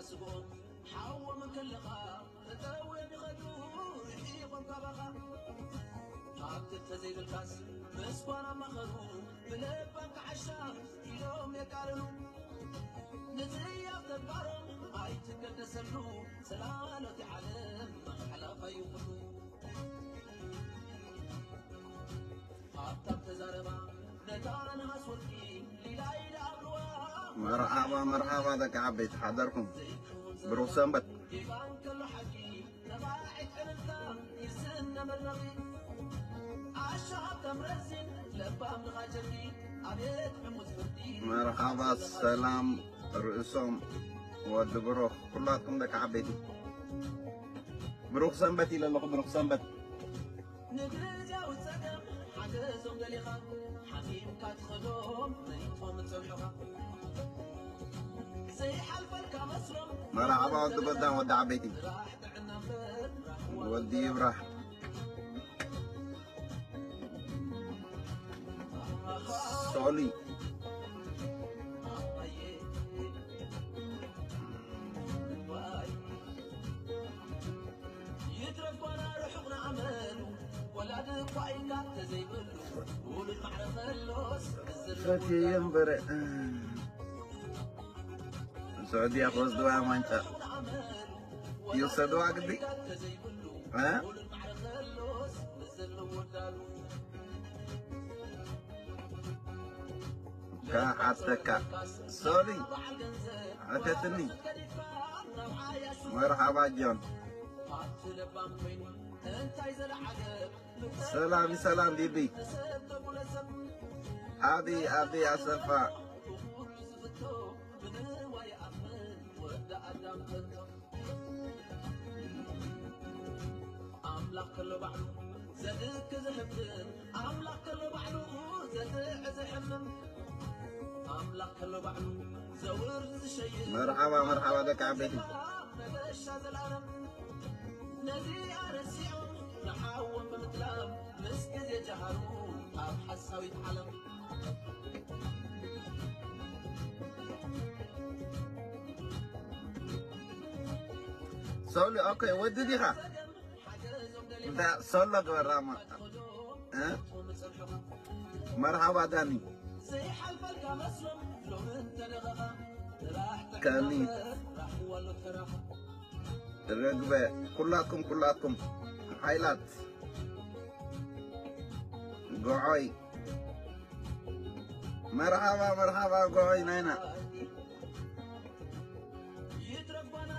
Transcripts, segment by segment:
ስግኦም ሓዎም ከለኻ እተው የሚኸዱ ርሒቖም ካባኻ። ሃብቲ ተዘይብልካስ ምስኳን ኣማኸሩ ብለባም ክዓሻ ኢሎም የቃርኑ። ንጽያፍ ተግባሮም ኣይትገደሰሉ፣ ሰላሎት ዓለም ሓላፋ ይኹሉ። ሃብታም ተዛረባ ነታ ነሃስ ወርቂ ሊላይ ደኣብልዋ። መርሓባ መርሓባ ደቂ ዓበይቲ ሓደርኩም። ብሩኽ ሰንበት። ጌጋ እንከሎ ሓቂ ነባዒት ዕልልታ ይስነ መድረኺ። ዓሻ ሃብታም ረዚን ለባም ንኻጀኪ ኣቤት ዕሙት ፍርዲ። መርሓባ ሰላም ርእሶም ወዲ ብሩኽ ኩላትኩም ደቂ ዓበይቲ። ብሩኽ ሰንበት ኢለ ኣለኹ፣ ብሩኽ ሰንበት። ንግዝያዊ ጸገም ሓገዞም ደሊኻ ሓሚምካ ትኸዶ መይቶም ጸንሖኻ ዘይሓልፈልካ መስሎም መርሓባ ወዲ ጎዳ ወዲ ዓበይቲ ጥራሕ ጥዕና እምበር ራሕዋ ወዲ ይብራህ ሶሊ ይትረፍ ጓና ርሑቕ ንኣመሉ ወላዲ እኳ ኢልካ ተዘይብሉ ውሉድ ማዕረ ከሎስ ፈትየ እምበር ስዑድያ ክወስድዋ ዋንጫ ይውሰድዋ ግዲ እ? ከሓተካ ሶሪ ሓተትኒ። መርሓባ ጆን። ሰላም ሰላም ቢቢ። ኣቢ ኣቢ ኣሰፋ። ኣምላኽ ከሎ ባዕሉ ዘድክ ዘሕምም ኣምላኽ ከሎ ባዕሉ ዘጥዕ ዘሕምም ኣምላኽ ከሎ ባዕሉ ዘውር ዝሸይር መርሓባ መርሓባ ደቂ ዓበይቲ መገሻ ዘላለም ነዚኣ ረሲዖም ንሓዎም ብምጥላም ምስ ግዜ ጀሃሩ ኣብ ሓሳዊት ዓለም ሶሊ ኦኬ ወዲ ዲኻ እንዳ ሶሎ ግበራማ እ መርሓባ ዳኒ ከኒ ረግበ ኩላትኩም ኩላትኩም ሓይላት ጎዖይ መርሓባ መርሓባ ጎይ ናይና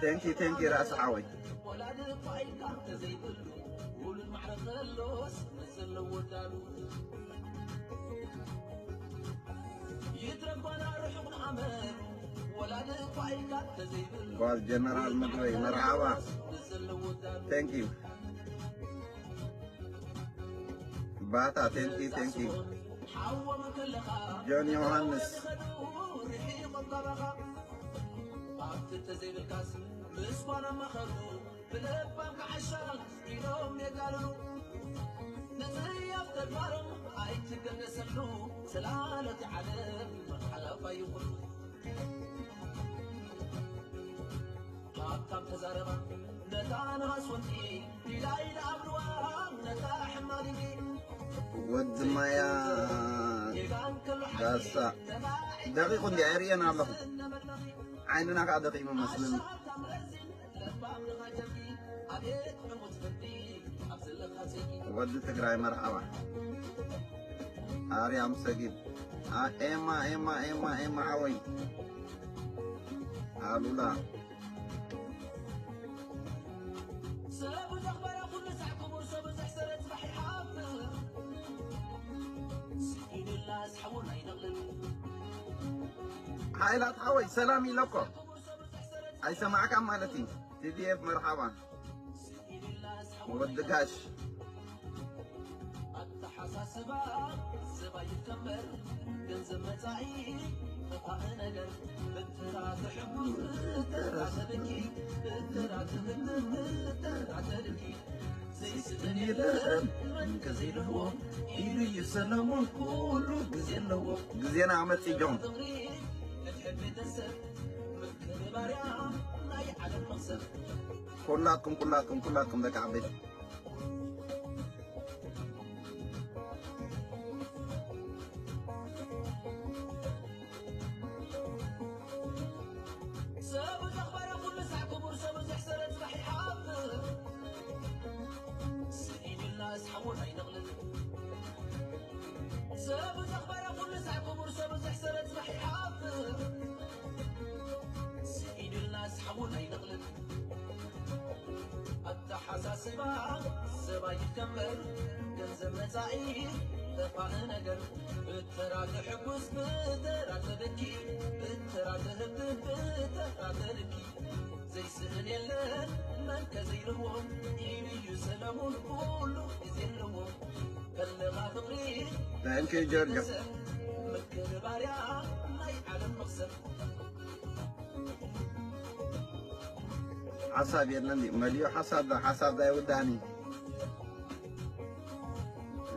ቴንኪ ቴንኪ ራእሲ ሓወይ ጓል ጀነራል ምግበይ መርሓባ ቴንኪ ባታ ቴንኪ ቴንኪ ጆን ዮሃንስ ብለባም ክዓሻ ኢሎም የጋልሉ ንጽያፍ ተግባሮም ኣይትገደሰሉ ሰላሎት ዓለም ሓላፋ ይኹሉ ሃብታም ተዛረባ ነታ ነሃስ ወርቂ ኢላ ኢላ ኣብልዋ ነታ ሕማልጊ ወዲ ማያ ዳሳ ደቂቁ እንዲ ኣይርእየን ኣለኹ ዓይንና ከዓ ደቂሙ መስልን ወዲ ትግራይ መርሓባ ኣርያም ሰጊድ ኤማ ኤማ ኤማ ኤማ ሓወይ ኣሉላ ሓይላት ሓወይ ሰላም ኢለኮ ኣይሰማዕካን ማለት እዩ ቲዲኤፍ መርሓባ ወዲ ጋሽ ኣተሓሳስባ ሰብ ኣይከበር ገንዘብ መጻኢ ጠፋእ ነገር ብትራ ትሕጉስ ብትራ ተብኪ ብትራ ትምትም ብትራ ተልኪ ዘይስጥን የለን መንከ ዘይልህዎ ኢሉ እዩ ሰለሞን ኩሉ ግዜ ኣለዎ ግዜና ኣመፂ ጆን ፍቅሪ ንድሕር ቤተሰብ ምክብባርያ ኩላትኩም ኩላትኩም ኩላትኩም ደቂ ዓበይቲ ሰብ ዘኽበረ ኩሉ ሳዕ ክቡር ሰብ ዘሕሰረ ጽባሕ ይሓፍር። ስኢድና ኣስሓቦን ኣይነቕልን። ሰብ ዘኽበረ ኩሉ ሳዕ ክቡር ሰብ ዘሕሰረ ጽባሕ ይሓፍር። ስኢድና ኣስሓቦን ኣይነቕልን። ኣተሓሳስባ ሰብ ኣይከበር፣ ገንዘብ መጻኢ ጠፋኢ ነገር። ብተራ ትሕጉስ ብተራ ተበኪ፣ ብተራ ተህብብ ብተራ ተልኪ። ዘይስእን የለን መን ከዘይልዎ፣ ኢሉ እዩ ሰለሙን ኩሉ ግዜ ኣለዎ። ከለኻ ፍቕሪ Thank you, ጆርጆ። ምክብባርያ ናይ ዓለም መኽሰብ። ሓሳብ የለን ድዩ? መሊኡ ሓሳብ ዶ ሓሳብ ዶ ኣይውዳእን እዩ?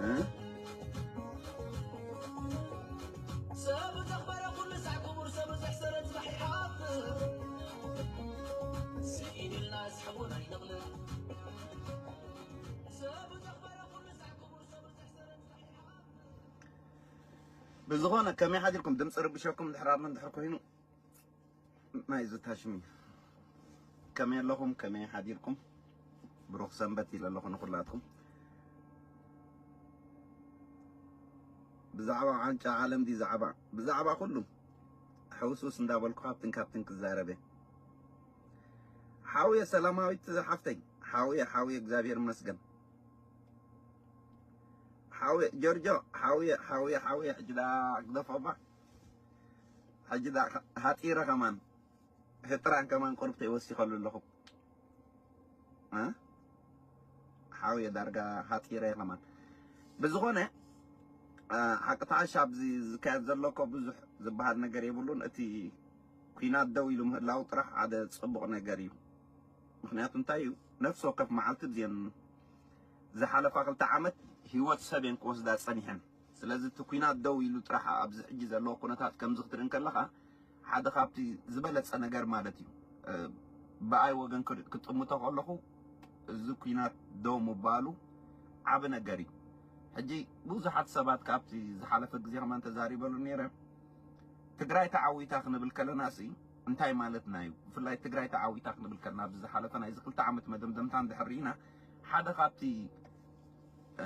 እ? ሰብ ዘኽበረ ኩሉ ሳዕ ክቡር ሰብ ዘሕሰረ ጽባሕ ይሓፍር። ስኢድልና ኣስሓቦን ኣይነቕልን። ሰብ ዘኽበረ ኩሉ ሳዕ ክቡር ሰብ ዘሕሰረ ጽባሕ ይሓፍር። ብዝኾነ ከመይ ሓዲርኩም? ድምፂ ርብሸኩም እንድሕር ኣሎ እንድሕር ኮይኑ ናይ ዝታሽሚ ከመይ ኣለኹም? ከመይ ሓዲርኩም? ብሩኽ ሰንበት ኢለ ኣለኹ ንኹላትኩም። ብዛዕባ ዋንጫ ዓለም ድዩ ዛዕባ? ብዛዕባ ኩሉ ሕውስውስ እንዳበልኩ ካብትን ካብትን ክዛረበ። ሓውየ ሰላማዊት ሓፍተይ፣ ሓውየ፣ ሓውየ፣ እግዚኣብሔር ይመስገን። ሓውየ፣ ጆርጆ፣ ሓውየ፣ ሓውየ፣ ሓውየ፣ ሕጂ ደኣ ግደፎ እባ። ሕጂ ደኣ ሃጢረ ከማን፣ ህጥራን ከማን ቁሩብ ተይወሲኸሉ ኣለኹ። እ? ሓውየ ዳርጋ ሃጢረ ከማን። ብዝኾነ፣ እ፣ ሓቂ ተዓሻ ኣብዚ ዝካየድ ዘሎ እኮ ብዙሕ ዝበሃል ነገር የብሉን። እቲ ኲናት ደው ኢሉ ምህላው ጥራሕ ሓደ ጽቡቕ ነገር እዩ። ምኽንያቱ እንታይ እዩ? ነፍሲ ወከፍ መዓልቲ ብዜን ዝሓለፋ ክልተ ዓመት ህይወት ሰብ እየን ክወስዳ ጸኒሐን። ስለዚ እቲ ኲናት ደው ኢሉ ጥራሕ ኣብዚ ሕጂ ዘለዎ ኩነታት ከምዚ ክትርኢ እንከለኻ ሓደ ካብቲ ዝበለጸ ነገር ማለት እዩ። እ፣ ብኣይ ወገን ክር-፣ ክጥምቶ ከለኹ እዚ ኲናት ደው ምባሉ ዓቢ ነገር እዩ። ሕጂ ብዙሓት ሰባት ካብቲ ዝሓለፈ ግዜ ከማን ተዛሪበሉ ነይረ። ትግራይ ተዓዊታ ክንብል ከለና ሲ እንታይ ማለትና እዩ? ብፍላይ ትግራይ ተዓዊታ ክንብል ከለና ኣብዚ ዝሓለፈ ናይዚ ክልተ ዓመት መደምደምታ እንድሕር ርኢና ሓደ ካብቲ፣ እ፣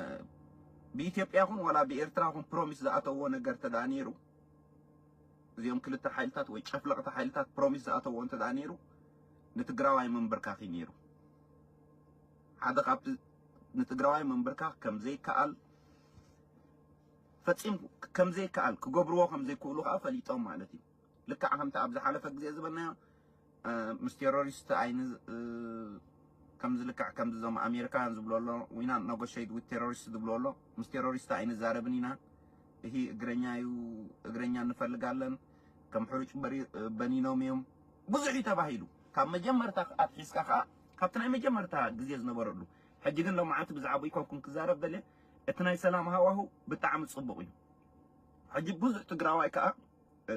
ብኢትዮጵያ ይኹን ዋላ ብኤርትራ ይኹን ፕሮሚስ ዝኣተዎ ነገር ተደኣ ነይሩ፣ እዚኦም ክልተ ሓይልታት ወይ ጨፍለቕቲ ሓይልታት ፕሮሚስ ዝኣተዎ እንተ ደኣ ነይሩ ንትግራዋይ ምንብርካኽ እዩ ነይሩ። ሓደ ካብቲ ንትግራዋይ ምንብርካኽ ከም ዘይከኣል ፈጺም ከም ዘይከኣል ክገብርዎ ከም ዘይክእሉ ከዓ ፈሊጦም ማለት እዩ። ልክዕ ከምቲ ኣብ ዝሓለፈ ግዜ ዝበልናዮ፣ እ፣ ምስ ቴሮሪስት ኣይን-፣ እ፣ ከምዚ ልክዕ ከምዚ እዞም ኣሜሪካውያን ዝብሉ ኣሎ፣ we not negotiate with terrorists ዝብሉ ኣሎ፣ ምስ ቴሮሪስት ኣይንዛረብን ኢና፣ ይህ እግረኛ እዩ፣ እግረኛ እንፈልጋለን፣ ከም ሕሩጭ በሪ-፣ በኒኖም እዮም ብዙሕ እዩ ተባሂሉ። ካብ መጀመርታ ኣትሒዝካ ከዓ ካብቲ ናይ መጀመርታ ግዜ ዝነበረሉ። ሕጂ ግን ሎማዓንቲ ብዛዕባ ይኮንኩን ክዛረብ ደልየ፣ እቲ ናይ ሰላም ሃዋሁ ብጣዕሚ ጽቡቕ እዩ። ሕጂ ብዙሕ ትግራዋይ ከዓ እ፣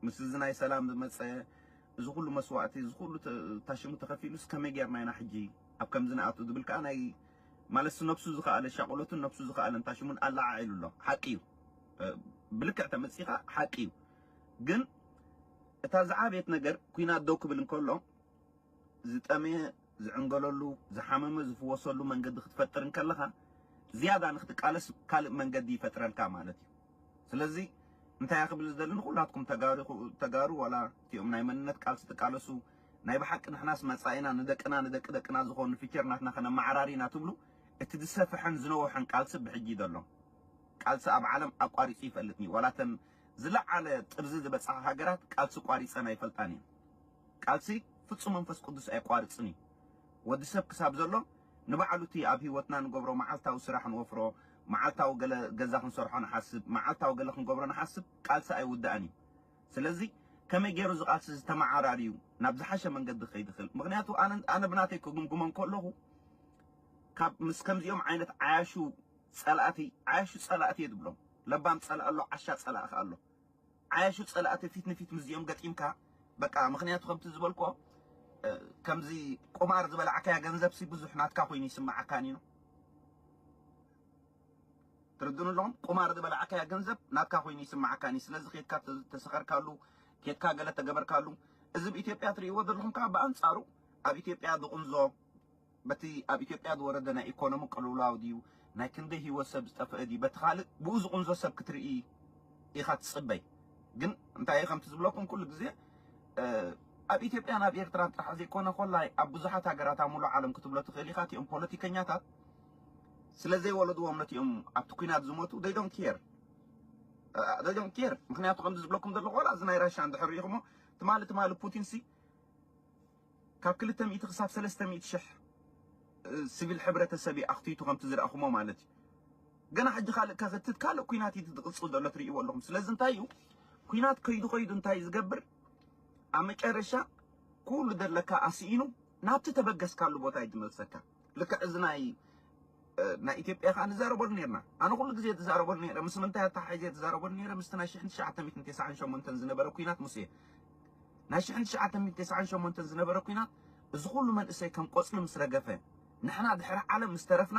ምስ እዚ ናይ ሰላም ዝመፀ እዚ ኩሉ መስዋእቲ፣ እዚ ኩሉ ተ-፣ ታሽሙ ተኸፊሉስ ከመይ ጌርና ኢና ሕጂ ኣብ ከምዚ ንኣቱ ዝብል ከዓ ናይ ማለት ነብሱ ዝኸኣለ ሻቕሎትን ነብሱ ዝኸኣለን ታሽሙን ኣለዓዒሉ ኣሎ። ሓቂ እዩ። እ፣ ብልክዕ ተመፂኻ ሓቂ እዩ። ግን እታ ዝዓበየት ነገር ኲናት ደው ክብል እንከሎ ዝጠመየ ዝዕንገለሉ፣ ዝሓመመ ዝፍወሰሉ መንገዲ ክትፈጥር እንከለኻ ዝያዳ ንክትቃለስ ካልእ መንገዲ ይፈጥረልካ ማለት እዩ። ስለዚ እንታይ እያ ክብል ዝደሊ ንኹላትኩም ተጋሩ፣ ተጋሩ ዋላ እቲኦም ናይ መንነት ቃልሲ ትቃለሱ ናይ ብሓቂ ንሕናስ መጻኢና ንደቅና ንደቂ ደቅና ዝኾኑ ፊቸር ናትና ከነመዓራሪ ኢና ትብሉ እቲ ዝሰፍሐን ዝነወሐን ቃልሲ ብሕጂ ዘሎ ቃልሲ ኣብ ዓለም ኣቋሪጹ ይፈልጥን እዩ። ዋላ እተን ዝለዓለ ጥርዚ ዝበጽሓ ሃገራት ቃልሲ ቋሪጸን ኣይፈልጣን እየን። ቃልሲ ፍጹም መንፈስ ቅዱስ ኣየቋርጽን እዩ። ወዲ ሰብ ክሳብ ዘሎ ንባዕሉ እቲ ኣብ ህይወትና ንገብሮ መዓልታዊ ስራሕ ንወፍሮ፣ መዓልታዊ ገለ ገዛ ክንሰርሖ ንሓስብ፣ መዓልታዊ ገለ ክንገብሮ ንሓስብ፣ ቃልሲ ኣይውዳእን እዩ። ስለዚ ከመይ ገይሩ እዚ ቃልሲ ዝተመዓራሪ እዩ ናብ ዝሓሸ መንገዲ ክኸይድ ይኽእል? ምኽንያቱ ኣነ፣ ኣነ ብናተይ ክግምግሞ እንከለኹ ካብ ምስ ከምዚኦም ዓይነት ዓያሹ ጸላእቲ፣ ዓያሹ ጸላእቲ እየ ዝብሎም። ለባም ጸላእ ኣሎ፣ ዓሻ ጸላእ ከኣ ኣሎ። ዓያሹ ጸላእቲ ፊት ንፊት ምስዚኦም ገጢምካ በቃ፣ ምኽንያቱ ከምቲ ዝበልኮ ከምዚ ቁማር ዝበላዕካያ ገንዘብ ሲ ብዙሕ ናትካ ኮይኑ ይስምዓካን እዩ። ትርድኑ ኣለኹም? ቁማር ዝበላዕካያ ገንዘብ ናትካ ኮይኑ ይስምዓካን እዩ። ስለዚ ኬድካ ተ- ተሰኸርካሉ፣ ኬድካ ገለ ተገበርካሉ። እዚ ኣብ ኢትዮጵያ ትርእይዎ ዘለኹም ከዓ ብኣንጻሩ ኣብ ኢትዮጵያ ዝቕንዞ በቲ ኣብ ኢትዮጵያ ዝወረደ ናይ ኢኮኖሚ ቅልውላው ድዩ፣ ናይ ክንደይ ህይወት ሰብ ዝጠፍአ ድዩ፣ በቲ ካልእ ብኡ ዝቕንዞ ሰብ ክትርኢ ኢኻ ትጽበይ። ግን እንታይ ከምቲ ዝብለኩም ኩሉ ግዜ ኣብ ኢትዮጵያን ኣብ ኤርትራን ጥራሕ ዘይኮነ ኮላይ ኣብ ብዙሓት ሃገራት ኣብ ሙሉእ ዓለም ክትብሎ ትኽእል ኢኻ። እቲኦም ፖለቲከኛታት ስለ ዘይወለድዎም ነቲኦም ኣብቲ ኩናት ዝሞቱ they don't care they don't care። ምክንያቱ ከምዚ ዝብለኩም ዘለኹ ዋላ እዚ ናይ ራሻ እንድሕር ሪኢኹሞ ትማሊ ትማሊ ፑቲን ሲ ካብ ክልተ ሚእቲ ክሳብ ሰለስተ ሚእቲ ሽሕ ሲቪል ሕብረተሰብ እዩ ኣኽቲቱ ከምቲ ዝረእኹሞ ማለት እዩ። ገና ሕጂ ካልእ ከኽትት ካልእ ኩናት እዩ ዝቕፅል ዘሎ ትርእይዎ ኣለኹም። ስለዚ እንታይ እዩ ኩናት ከይዱ ከይዱ እንታይ እዩ ዝገብር ኣብ መጨረሻ ኩሉ ዘለካ ኣስኢኑ ናብቲ ተበገስካሉ ቦታ እዩ ዝመልሰካ። ልክዕ እዚ ናይ ናይ ኢትዮጵያ ከዓ ንዛረበሉ ነርና። ኣነ ኩሉ ግዜ ትዛረበሉ ነረ ምስ ምንታይ ኣተሓሒዘ ትዛረበሉ ነረ ምስቲ ናይ ሽሕን ትሽዓተ ሚእትን ተስዓን ሸሞንተን ዝነበረ ኩናት ሙሴ ናይ ሽሕን ትሽዓተ ሚእትን ተስዓን ሸሞንተን ዝነበረ ኩናት እዚ ኩሉ መንእሰይ ከም ቆፅሊ ምስ ረገፈ ንሕና ድሕሪ ዓለም ምስ ተረፍና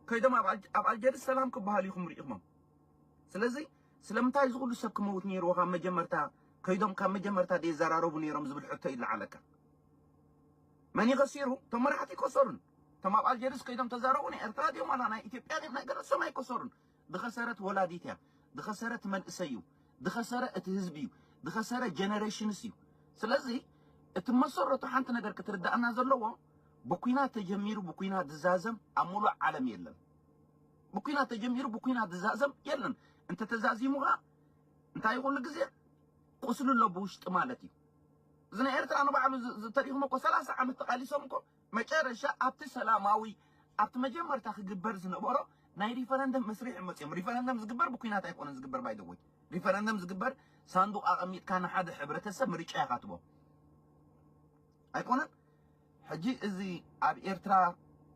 ከይዶም ኣብ ኣልጀርስ ሰላም ክበሃል ኢኹም ርኢኹሞም። ስለዚ ስለምንታይ እዚ ኩሉ ሰብ ክመውት ነይርዎ ካብ መጀመርታ ከይዶም ካብ መጀመርታ ደይዘራረቡ ነይሮም ዝብል ሕቶ ይለዓለካ። መን ይኸሲሩ? እቶም መራሕቲ ይከሰሩን። እቶም ኣብ ኣልጀርስ ከይዶም ተዛረቡ ናይ ኤርትራ ድዮም ዋላ ናይ ኢትዮጵያ ድዮም ናይ ገለ እሶም ኣይከሰሩን። ዝኸሰረት ወላዲት እያ። ዝኸሰረት መንእሰይ እዩ። ዝኸሰረ እቲ ህዝቢ እዩ። ዝኸሰረ ጀነሬሽንስ እዩ። ስለዚ እቲ መሰረቱ ሓንቲ ነገር ክትርዳእና ዘለዎ ብኩናት ተጀሚሩ ብኩናት ዝዛዘም ኣብ ሙሉእ ዓለም የለን። ብኩናት ተጀሚሩ ብኩናት ዝዛዘም የለን። እንተተዛዚሙ ኸዓ እንታይ ኩሉ ግዜ ቁስሊ ኣሎ ብውሽጢ ማለት እዩ። እዚ ናይ ኤርትራ ንባዕሉ ዝ- ዝተሪኹም እኮ ሰላሳ ዓመት ተቃሊሶም እኮ መጨረሻ ኣብቲ ሰላማዊ ኣብቲ መጀመርታ ክግበር ዝነበሮ ናይ ሪፈረንደም መስርሕ እዮም መፅኦም። ሪፈረንደም ዝግበር ብኩናት ኣይኮነን ዝግበር ባይደወይ ሪፈረንደም ዝግበር ሳንዱቅ ኣቐሚጥካ ንሓደ ሕብረተሰብ ምርጫ ኢኻ ትቦ ኣይኮነን። ሕጂ እዚ ኣብ ኤርትራ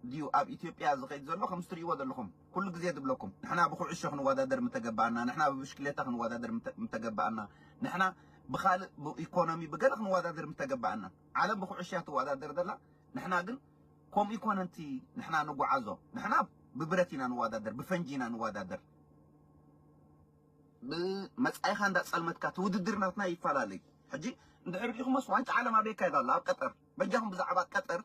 ድዩ ኣብ ኢትዮጵያ ዝኸይድ ዘሎ ከም ትርእይዎ ዘለኹም ኩሉ ግዜ ዝብለኩም ንሕና ብኩዕሾ ክንወዳደር ምተገባኣና ንሕና ብብሽክሌታ ክንወዳደር ምተ- ምተገባኣና ንሕና ብካልእ ብኢኮኖሚ ብገለ ክንወዳደር ምተገባኣና ዓለም ብኩዕሾ እያ ትወዳደር ዘላ ንሕና ግን ከምኡ ይኮነንቲ ንሕና ንጓዓዞ ንሕና ብብረት ኢና ንወዳደር ብፈንጂ ኢና ንወዳደር ብመጻኢኻ እንዳጸልመትካ እቲ ውድድር ናትና ይፈላለ እዩ። ሕጂ እንድሕር ሪኢኹሞስ ዋንጫ ዓለም ኣበይ ይካየድ ኣሎ? ኣብ ቀጠር። በጃኹም ብዛዕባ ቀጠር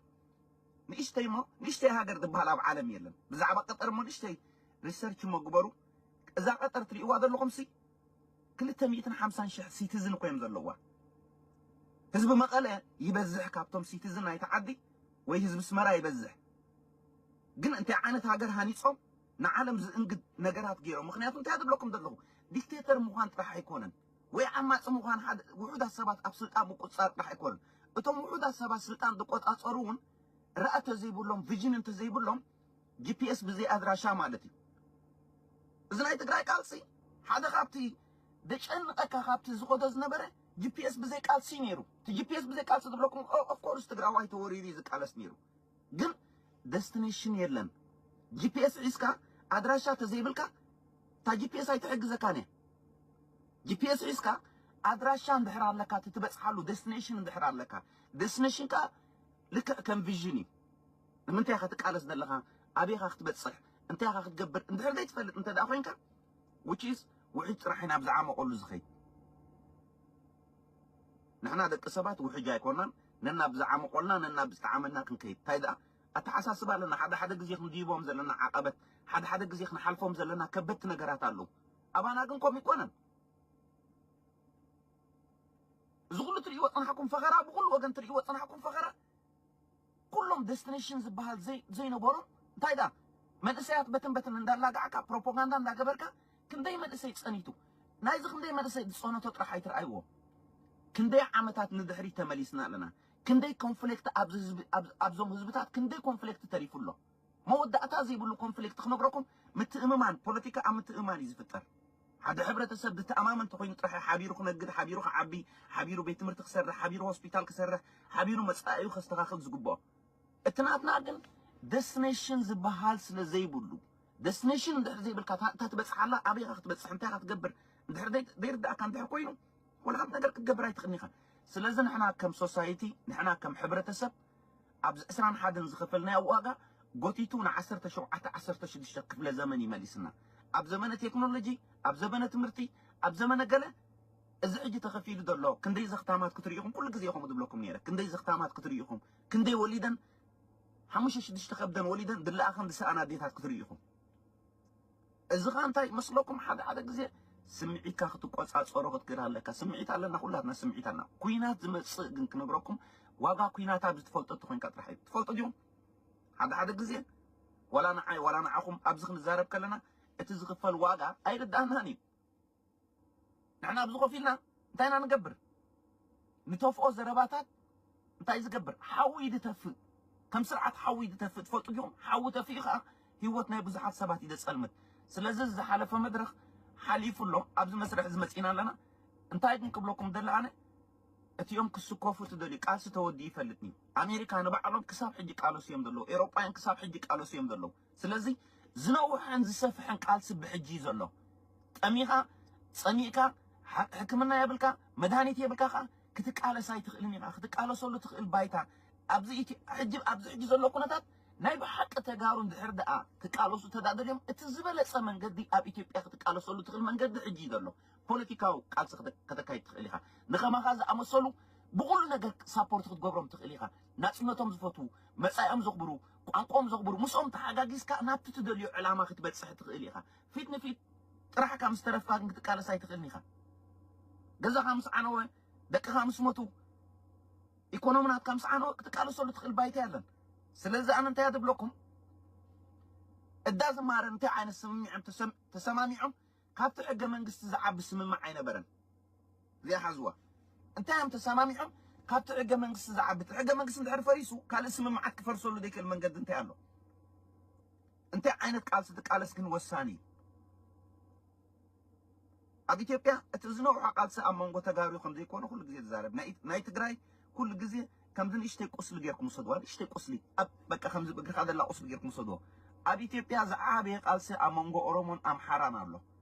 ንእሽተይ እሞ ንእሽተይ ሃገር ዝበሃል ኣብ ዓለም የለን። ብዛዕባ ቀጠር እሞ ንእሽተይ ሪሰርች እሞ ግበሩ። እዛ ቀጠር ትርእይዋ ዘለኹም ሲ ክልተ ሚእትን ሓምሳን ሽሕ ሲቲዝን እኮ እዮም ዘለዋ። ህዝቢ መቐለ ይበዝሕ ካብቶም ሲቲዝን ናይቲ ዓዲ ወይ ህዝቢ ኣስመራ ይበዝሕ። ግን እንታይ ዓይነት ሃገር ሃኒጾም ንዓለም ዝእንግድ ነገራት ገይሮም። ምክንያቱ እንታይ ዝብለኩም ዘለኹ ዲክቴተር ምዃን ጥራሕ ኣይኮነን ወይ ዓማፂ ምዃን ሓደ ውሑዳት ሰባት ኣብ ስልጣን ምቁፅፃር ጥራሕ ኣይኮነን። እቶም ውሑዳት ሰባት ስልጣን ዝቆፃፀሩ እውን ራእተ ዘይብሎም ቪዥን እንተዘይብሎም ጂፒኤስ ብዘይ ኣድራሻ ማለት እዩ። እዚ ናይ ትግራይ ቃልሲ ሓደ ካብቲ ደጨንቐካ ካብቲ ዝኸዶ ዝነበረ ጂፒኤስ ብዘይ ቃልሲ ነይሩ። እቲ ጂፒኤስ ብዘይ ቃልሲ ዝብለኩም ኦፍኮርስ ትግራዋይ ተወሪሩ እዩ ዝቃለስ ነይሩ። ግን ደስቲኔሽን የለን። ጂፒኤስ ሒዝካ ኣድራሻ ተዘይብልካ እታ ጂፒኤስ ኣይትሕግዘካን እያ። ጂፒኤስ ሒዝካ ኣድራሻ እንድሕር ኣለካ እቲ ትበፅሓሉ ደስቲኔሽን እንድሕር ኣለካ ደስቲኔሽንካ ልክዕ ከም ቪዥን እዩ። ንምንታይ ኢኻ ትቃለስ ዘለኻ ኣበይኻ ክትበፅሕ እንታይ ኢኻ ክትገብር እንድሕር ዘይትፈልጥ እንተ ደኣ ኮይንካ which is ውሕጅ ጥራሕ ኢና ብዝዓመቐሉ ዝኸይድ ንሕና ደቂ ሰባት ውሕጅ ኣይኮናን ነናብ ዝዓመቆልና ነናብ ዝተዓመና ክንከይድ እንታይ ደኣ ኣተሓሳስባ ኣለና ሓደ ሓደ ግዜ ክንድይቦም ዘለና ዓቐበት ሓደ ሓደ ግዜ ክንሓልፎም ዘለና ከበድቲ ነገራት ኣለዉ ኣባና ግን ከምኡ ይኮነን እዚ ኩሉ ትርእይዎ ፅናሕኩም ፈኸራ ብኩሉ ወገን ትርእይዎ ፅናሕኩም ፈኸራ ኩሎም ደስቲኔሽን ዝበሃል ዘይነበሮም እንታይ ዳ መንእሰያት በትን በትን እንዳላጋዕካ ፕሮፓጋንዳ እንዳገበርካ ክንደይ መንእሰይ ፀኒቱ ናይዚ ክንደይ መንእሰይ ዝፀነቶ ጥራሕ ኣይትረኣይዎ ክንደይ ዓመታት ንድሕሪት ተመሊስና ኣለና ክንደይ ኮንፍሊክት ኣብዞም ህዝብታት ክንደይ ኮንፍሊክት ተሪፉ ኣሎ መወዳእታ ዘይብሉ ኮንፍሊክት ክነግረኩም ምትእምማን ፖለቲካ ኣብ ምትእምማን እዩ ዝፍጠር ሓደ ሕብረተሰብ ዝተኣማመን ተኮይኑ ጥራሕ ሓቢሩ ክነግድ ሓቢሩ ክዓቢ ሓቢሩ ቤት ትምህርቲ ክሰርሕ ሓቢሩ ሆስፒታል ክሰርሕ ሓቢሩ መፃኢኡ ከስተካክል ዝግብኦ እቲ ናትና ግን ደስቲኔሽን ዝበሃል ስለ ዘይብሉ ደስቲኔሽን እንድሕር ዘይብልካ እታ ትበፅሓላ ኣበይካ ክትበፅሕ እንታይ ኢካ ትገብር እንድሕር ዘይርዳእካ እንድሕር ኮይኑ ወላ ሓንቲ ነገር ክትገብር ኣይትኽእልን ኢኻ ስለዚ ንሕና ከም ሶሳይቲ፣ ንሕና ከም ሕብረተሰብ ኣብዚ ዕስራን ሓደን ዝኸፈልናዮ ዋጋ ጎቲቱ ን ዓሰርተ ሸውዓተ ዓሰርተ ሽዱሽተ ክፍለ ዘመን ይመሊስና። ኣብ ዘመነ ቴክኖሎጂ፣ ኣብ ዘመነ ትምህርቲ፣ ኣብ ዘመነ ገለ እዚ ሕጂ ተኸፊሉ ዘሎ ክንደይ ዘኽታማት ክትርኢ ኢኹም። ኩሉ ግዜ ኢኹም ዝብለኩም ነይረ፣ ክንደይ ዘኽታማት ክትርኢ ኢኹም። ክንደይ ወሊደን ሓሙሽተ ሽዱሽተ ከብደን ወሊደን ድለኣኸን ዝሰኣና ኣዴታት ክትርኢ ኢኹም። እዚ ኸ እንታይ ይመስለኩም? ሓደ ሓደ ግዜ ስምዒትካ ክትቆጻጸሮ ክትክእል ኣለካ። ስምዒት ኣለና፣ ኩላትና ስምዒት ኣለና። ኩናት ዝመጽእ ግን ክነግረኩም፣ ዋጋ ኩናት ኣብዚ ትፈልጦ እንተኾይንካ ጥራሕ እዩ። ትፈልጡ ድኹም? ሓደ ሓደ ግዜ ዋላ ንዓይ ዋላ ንዓኹም ኣብዚ ክንዛረብ ከለና እቲ ዝኽፈል ዋጋ ኣይርዳእናን እዩ። ንሕና ኣብዚ ኮፍ ኢልና እንታይ ኢና ንገብር? ንተፍኦ ዘረባታት እንታይ ዝገብር? ሓዊ እዩ ድተፍእ። ከም ስርዓት ሓዊ እዩ ድተፍእ። ትፈልጡ ዲኹም? ሓዊ ተፊኡ ኸዓ ህይወት ናይ ብዙሓት ሰባት እዩ ዘጸልምት። ስለዚ ዝሓለፈ መድረኽ ሓሊፉ ኣሎ። ኣብዚ መስርሕ እዚ መጺና ኣለና። እንታይ ግን ክብለኩም ደለ ኣነ፣ እቲኦም ክስከፉ ትደልዩ ቃልሲ ተወዲኡ ይፈልጥኒ። ኣሜሪካ ንባዕሎም ክሳብ ሕጂ ቃለሱ እዮም ዘለዉ። ኤውሮጳውያን ክሳብ ሕጂ ቃለሱ እዮም ዘለዉ። ስለዚ ዝነውሐን ዝሰፍሐን ቃልሲ ብሕጂ እዩ ዘሎ። ጠሚኻ፣ ጸሚእካ፣ ሓ-፣ ሕክምና የብልካ፣ መድሃኒት የብልካ ኸዓ ክትቃለስ ኣይትኽእልን ኢኻ። ክትቃለሰሉ ትኽእል ባይታ ኣብዚ ኢትዮ-፣ ሕጂ፣ ኣብዚ ሕጂ ዘሎ ኩነታት ናይ ብሓቂ ተጋሩ እንድሕር ደኣ ክቃለሱ ተዳደልዮም፣ እቲ ዝበለጸ መንገዲ ኣብ ኢትዮጵያ ክትቃለሰሉ ትኽእል መንገዲ ሕጂ እዩ ዘሎ። ፖለቲካዊ ቃልሲ ክተ-፣ ከተካይድ ትኽእል ኢኻ። ንኸማኻ ዝኣመሰሉ ብኹሉ ነገር ሳፖርት ክትገብሮም ትኽእል ኢኻ። ናጽነቶም ዝፈትዉ፣ መጻኢኦም ዘኽብሩ፣ ቋንቋኦም ዘኽብሩ፣ ምስኦም ተሓጋጊዝካ ናብቲ ትደልዮ ዕላማ ክትበጽሕ ትኽእል ኢኻ። ፊት ንፊት ጥራሕካ ምስ ተረፍካ ግን ክትቃለስ ኣይትኽእልን ኢኻ። ገዛኻ ምስ ዓነወ፣ ደቅኻ ምስ ሞቱ፣ ኢኮኖሚ ናትካ ምስ ዓነወ ክትቃለሰሉ ትኽእል ባይታ የለን። ስለዚ ኣነ እንታይ እየ ዝብለኩም? እዳ ዝማረ እንታይ ዓይነት ስምምዕ እዮም ተሰም-፣ ተሰማሚዖም? ካብቲ ሕገ መንግስቲ ዝዓቢ ስምምዕ ኣይነበረን። እዚኣ ሓዝዋ። እንታይ እዮም ተሰማሚዖም? ካብቲ ሕገ መንግስቲ ዝዓቢ። እቲ ሕገ መንግስቲ እንድሕር ፈሪሱ፣ ካልእ ስምምዓት ክፈርሰሉ ዘይክእል መንገዲ እንታይ ኣሎ? እንታይ ዓይነት ቃልሲ ትቃለስ ግን ወሳኒ እዩ። ኣብ ኢትዮጵያ እቲ ዝነውሖ ቃልሲ ኣብ መንጎ ተጋሩ ከም ዘይኮነ ኩሉ ግዜ ትዛረብ። ናይ፣ ናይ ትግራይ ኩሉ ግዜ ከምዚ ንእሽተይ ቁስሊ ጌርኩም ውሰድዋ፣ ንእሽተይ ቁስሊ። ኣብ፣ በቃ ከምዚ ብእግርኻ ዘላ ቁስሊ ጌርኩም ውሰድዎ። ኣብ ኢትዮጵያ ዝዓበየ ቃልሲ ኣብ መንጎ ኦሮሞን ኣምሓራን ኣሎ።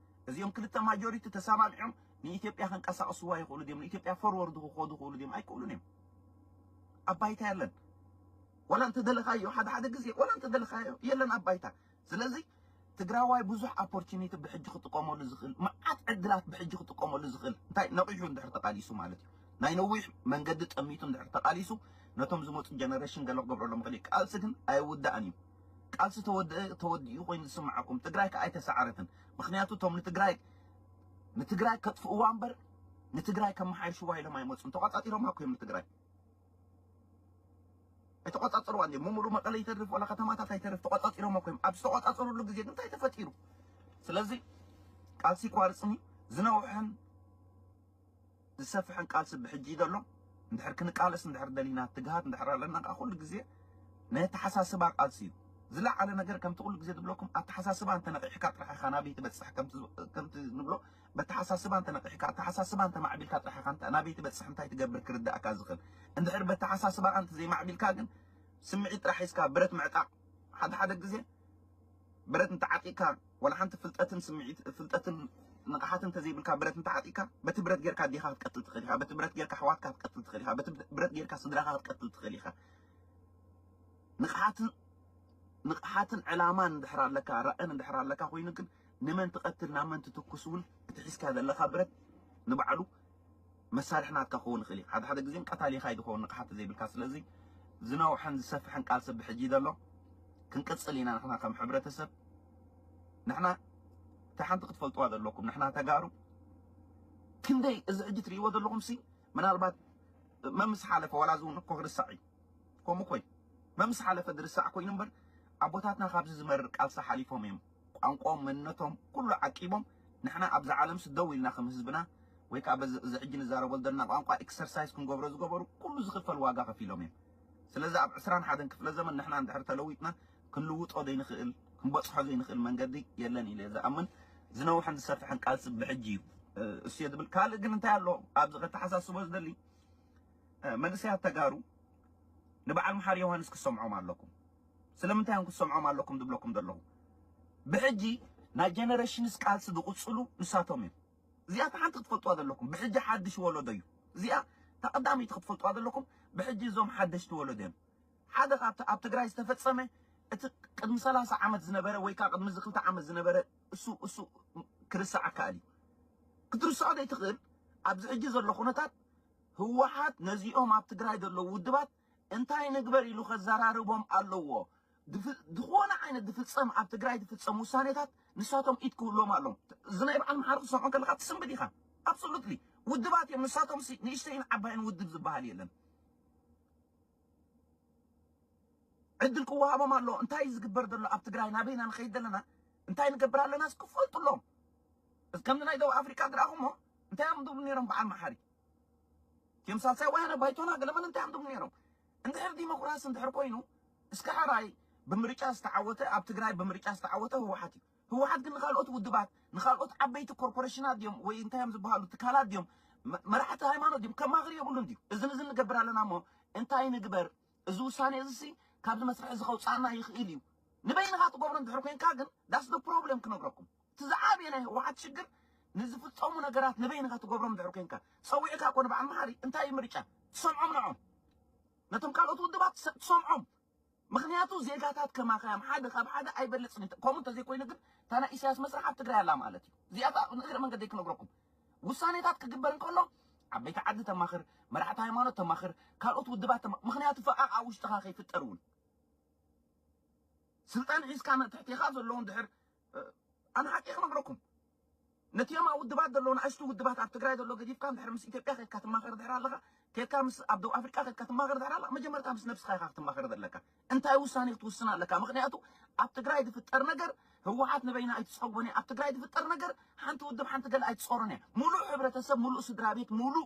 እዚኦም ክልተ ማጆሪቲ ተሰማሚዖም ንኢትዮጵያ ከንቀሳቕስዋ ይኽእሉ ድዮም? ንኢትዮጵያ ፎርወርድ ክኸዱ ይኽእሉ ድዮም? ኣይክእሉን እዮም። ኣብ ባይታ የለን። ዋላ እንተደለኻዮ፣ ሓደ ሓደ ግዜ ዋላ እንተደለኻዮ የለን ኣብ ባይታ። ስለዚ ትግራዋይ ብዙሕ ኦፖርቹኒቲ ብሕጂ ክጥቀመሉ ዝኽእል፣ መዓት ዕድላት ብሕጂ ክጥቀመሉ ዝኽእል፣ እንታይ ነቒሑ እንድሕር ተቓሊሱ ማለት እዩ። ናይ ነዊሕ መንገዲ ጠሚቱ እንድሕር ተቓሊሱ፣ ነቶም ዝመፁ ጀነሬሽን ገለ ክገብረሎም ይኽእል እዩ። ቃልሲ ግን ኣይውዳእን እዩ። ቃልሲ ተወድአ፣ ተወዲኡ ኮይኑ ዝስምዓኩም። ትግራይ ከኣ ኣይተሰዓረትን። ምኽንያቱ እቶም ንትግራይ፣ ንትግራይ ከጥፍእዋ እምበር ንትግራይ ከመሓይሽዋ ኢሎም ኣይመፁን። ተቋፃፂሮማ እኮ እዮም ንትግራይ። ኣይተቋፃፀርዋን እዮም። ሙሙሉ መቐለ ይተርፍ፣ ዋላ ከተማታት ኣይተርፍ፣ ተቋፃፂሮማ እኮ እዮም። ኣብ ዝተቋፃፀሩሉ ግዜ ግን እንታይ ተፈጢሩ? ስለዚ ቃልሲ ይቋርፅን እዩ። ዝነውሐን ዝሰፍሐን ቃልሲ ብሕጂ እዩ ዘሎ። እንድሕር ክንቃለስ እንድሕር ደሊና፣ ትግሃት እንድሕር ኣለና፣ ከዓ ኩሉ ግዜ ናይ ኣተሓሳስባ ቃልሲ እዩ። ዝለዓለ ነገር ከምቲ ኩሉ ግዜ ዝብለኩም፣ ኣተሓሳስባ እንተነቂሕካ ጥራሕ ኢኻ ናበይ ትበፅሕ። ከምቲ፣ ከምቲ ንብሎ፣ በተሓሳስባ እንተነቂሕካ፣ ኣተሓሳስባ እንተማዕቢልካ ጥራሕ ኢኻ እንተ-፣ ናበይ ትበፅሕ፣ እንታይ ትገብር ክርዳእካ ዝኽእል። እንድሕር በተሓሳስባ እንተ ዘይማዕቢልካ ግን፣ ስምዒት ጥራሕ ሒዝካ ብረት ምዕጣቕ፣ ሓደ ሓደ ግዜ ብረት እንተዓጢቕካ፣ ዋላ ሓንቲ ፍልጠትን ስምዒት፣ ፍልጠትን ንቕሓትን እንተዘይብልካ ብረት እንተዓጢቕካ፣ በቲ ብረት ጌርካ ኣዴኻ ክትቀትል ትኽእል ኢኻ፣ በቲ ብረት ጌርካ ኣሕዋትካ ክትቀትል ትኽእል ኢኻ፣ በቲ ብረት ጌርካ ስድራኻ ክትቀትል ትኽእል ኢኻ። ንቕሓትን፣ ንቕሓትን ዕላማን እንድሕር ኣለካ፣ ራእን እንድሕር ኣለካ ኮይኑ ግን፣ ንመን ትቐትል፣ ናብ መን ትትኩስ እውን፣ እቲ ሒዝካ ዘለኻ ብረት ንባዕሉ መሳርሒ ናትካ ክኸውን ይኽእል እዩ። ሓደ ሓደ ግዜ ቀታሊኻ እዩ ዝኸውን ንቕሓት ዘይብልካ። ስለዚ ዝነውሐን ዝሰፍሐን ቃልሲ ብሕጂ ዘሎ ክንቅጽል ኢና። ንሕና ከም ሕብረተሰብ፣ ንሕና፣ እታ ሓንቲ ክትፈልጥዋ ዘለኩም፣ ንሕና ተጋሩ ክንደይ፣ እዚ ሕጂ ትርእይዎ ዘለኹም ሲ፣ ምናልባት መምስ ሓለፈ፣ ዋላ እዚ እውን እኮ ክርሳዕ እዩ። ከምኡ ኮይኑ መምስ ሓለፈ ዝርሳዕ ኮይኑ እምበር፣ ኣቦታትና ካብዚ ዝመርር ቃልሲ ሓሊፎም እዮም። ቋንቋኦም፣ መንነቶም ኩሉ ዓቂቦም፣ ንሕና ኣብዛ ዓለም ሲ ደው ኢልና ከም ህዝብና፣ ወይ ከዓ በዚ፣ እዚ ሕጂ ንዛረበሉ ዘለና ቋንቋ ኤክሰርሳይዝ ክንገብሮ ዝገበሩ፣ ኩሉ ዝኽፈል ዋጋ ከፊሎም እዮም። ስለዚ ኣብ ዕስራን ሓደን ክፍለ ዘመን ንሕና እንድሕር ተለዊጥና ክንልውጦ ዘይንኽእል፣ ክንበጽሖ ዘይንኽእል መንገዲ የለን ኢለ እየ ዝኣምን። ዝነውሐን ዝሰፍሐን ቃልሲ ብሕጂ እዩ፣ እ፣ እሱ እየ ዝብል። ካልእ ግን እንታይ ኣሎ ኣብዚ ከተሓሳስቦ ዝደሊ፣ እ፣ መንእሰያት ተጋሩ ንበዓል መሓሪ ዮሃንስ ክሰምዖም ኣለኩም። ስለምንታይ እዮም ክሰምዖም ኣለኩም ዝብለኩም ዘለኹ? ብሕጂ ናይ ጀነሬሽንስ ቃልሲ ዝቕጽሉ ንሳቶም እዮም። እዚኣ እታ ሓንቲ ክትፈልጥዋ ዘለኩም። ብሕጂ ሓድሽ ወለዶ እዩ። እዚኣ እታ ቀዳመይቲ ክትፈልጥዋ ዘለኩም፣ ብሕጂ እዞም ሓደሽቲ ወለዶ እዮም። ሓደ ካብቲ ኣብ ትግራይ ዝተፈጸመ፣ እቲ ቅድሚ ሰላሳ ዓመት ዝነበረ ወይ ከዓ ቅድሚ እዚ ክልተ ዓመት ዝነበረ፣ እሱ እሱ ክርስዓካ እዩ። ክትርስዖ ዘይትኽእል፣ ኣብዚ ሕጂ ዘሎ ኩነታት ህወሓት ነዚኦም ኣብ ትግራይ ዘለዉ ውድባት እንታይ ንግበር ኢሉ ከዘራርቦም ኣለዎ። ድፍ- ዝኾነ ዓይነት ድፍጸም ኣብ ትግራይ ድፍጸም ውሳኔታት ንሳቶም ኢድ ክህልዎም ኣለዎም። እዚ ናይ በዓል መሓሪ ክሰምዖ ከለካ ትስንብድ ኢኻ። ኣብሶሉትሊ ውድባት እዮም ንሳቶም፣ ሲ- ንእሽተይን ዓባይን ውድብ ዝበሃል የለን። ዕድል ክወሃቦም ኣለዎ። እንታይ ዝግበር ዘሎ ኣብ ትግራይ፣ ናበይና ንኸይድ ዘለና፣ እንታይ ንገብር ኣለና ክፈልጡሎም። ከምዚ ናይ ደቡብ ኣፍሪካ ዝረኣኹሞ እንታይ እዮም ዝብሉ ነይሮም በዓል መሓሪ? ቲም ሳልሳይ ወያነ ባይቶና ገለመለ እንታይ እዮም ዝብሉ ነይሮም? እንድሕር ዲሞክራሲ እንድሕር ኮይኑ፣ እስከ ሕራይ ብምርጫ ዝተዓወተ፣ ኣብ ትግራይ ብምርጫ ዝተዓወተ ህወሓት እዩ። ህወሓት ግን ንካልኦት ውድባት፣ ንካልኦት ዓበይቲ ኮርፖሬሽናት ድዮም ወይ እንታይ እዮም ዝበሃሉ ትካላት ድዮም፣ መ- መራሕቲ ሃይማኖት ድዮም ከማኽር የብሉን ድዩ? እዝን እዝን ንገብር ኣለና እሞ እንታይ ንግበር? እዚ ውሳኔ እዚ ሲ ካብዚ መስርሕ እዚ ከውፃና ይኽእል እዩ። ንበይንኻ ትገብሮ እንድሕር ኮንካ ግን that's the problem ክነግረኩም። እቲ ዝዓብየ ናይ ህወሓት ሽግር ንዝፍፀሙ ነገራት ንበይንኻ ትገብሮም እንድሕር ኮንካ፣ ፀዊዕካ ኮነ በዓል መሓሪ እንታይ እዩ ምርጫ? ትሰምዖም ንዖም። ነቶም ካልኦት ውድባት ትሰ- ትሰምዖም። ምክንያቱ ዜጋታት ከማኸያም ሓደ ካብ ሓደ ኣይበልፅን እዩ። ከምኡ እንተዘይኮይኑ ግን እታ ናይ ኢሳያስ መስርሕ ኣብ ትግራይ ኣላ ማለት እዩ። እዚኣታ ንእግረ መንገደይ ክነግረኩም። ውሳኔታት ክግበር እንከሎ ዓበይቲ ዓዲ ተማኽር፣ መራሕቲ ሃይማኖት ተማኽር፣ ካልኦት ውድባት ተማ- ምክንያቱ ፈቓቕ ኣብ ውሽጥኻ ከይፍጠር እውን ስልጣን ሒዝካ ንትሕቴኻ ዘለዉ እንድሕር ኣነ ሓቂ ክነግረኩም ነቲኦም ኣብ ውድባት ዘለዉ ንኣሽቱ ውድባት ኣብ ትግራይ ዘሎ ገዲፍካ እንድሕር ምስ ኢትዮጵያ ከድካ ትማኸር ድሕር ኣለካ ከድካ ምስ ኣብ ደቡብ ኣፍሪቃ ከድካ ትማኸር ድሕር ኣለካ መጀመርታ ምስ ነብስኻ ኢኻ ክትማኸር ዘለካ እንታይ ውሳኔ ክትውስን ኣለካ ምክንያቱ ኣብ ትግራይ ዝፍጠር ነገር ህወሓት ንበይና ኣይትፀግቦን እያ ኣብ ትግራይ ዝፍጠር ነገር ሓንቲ ውድብ ሓንቲ ገለ ኣይትፀሮን እያ ሙሉእ ሕብረተሰብ ሙሉእ ስድራ ቤት ሙሉእ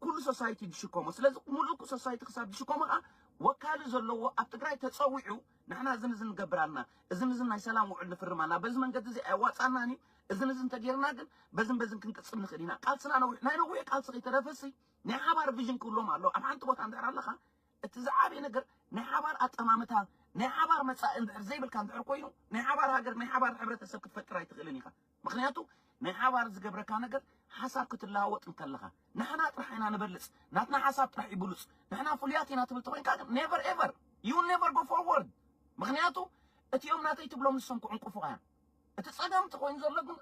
ኩሉ ሶሳይቲ ድሽከሞ ስለዚ ሙሉእ ሶሳይቲ ክሳብ ድሽከሞ ከዓ ወካሊ ዘለዎ ኣብ ትግራይ ተፀዊዑ ንሕና እዝን እዝን ንገብር ኣለና እዝን እዝን ናይ ሰላም ውዕል ንፍርም ኣለና በዚ መንገዲ እዚ ኣያዋፃናን እዩ እዝን እዝን ተጌርና ግን በዝን በዝን ክንቅፅል ንኽእል ኢና ቃልስና ነዊሕ ናይ ነዊሕ ቃልሲ ከይተረፈሲ ናይ ሓባር ቪዥን ክህሎም ኣሎ ኣብ ሓንቲ ቦታ እንድሕር ኣለካ እቲ ዝዓበየ ነገር ናይ ሓባር ኣጠማምታ ናይ ሓባር መፃኢ እንድሕር ዘይብልካ እንድሕር ኮይኑ ናይ ሓባር ሃገር ናይ ሓባር ሕብረተሰብ ክትፈጥር ኣይትኽእልን ኢኻ ምኽንያቱ ናይ ሓባር ዝገብረካ ነገር ሓሳብ ክትለዋወጥ እንከለኻ ንሕና ጥራሕ ኢና ንበልፅ ናትና ሓሳብ ጥራሕ እዩ ብሉፅ ንሕና ፍሉያት ኢና ትብል ተኮይንካ ግን never ever you never go forward ምኽንያቱ እቲኦም ናተይ ትብሎም ንሶም ክዕንቁፉኻ እዮም እቲ ፀገም ተኮይኑ ዘሎ ግን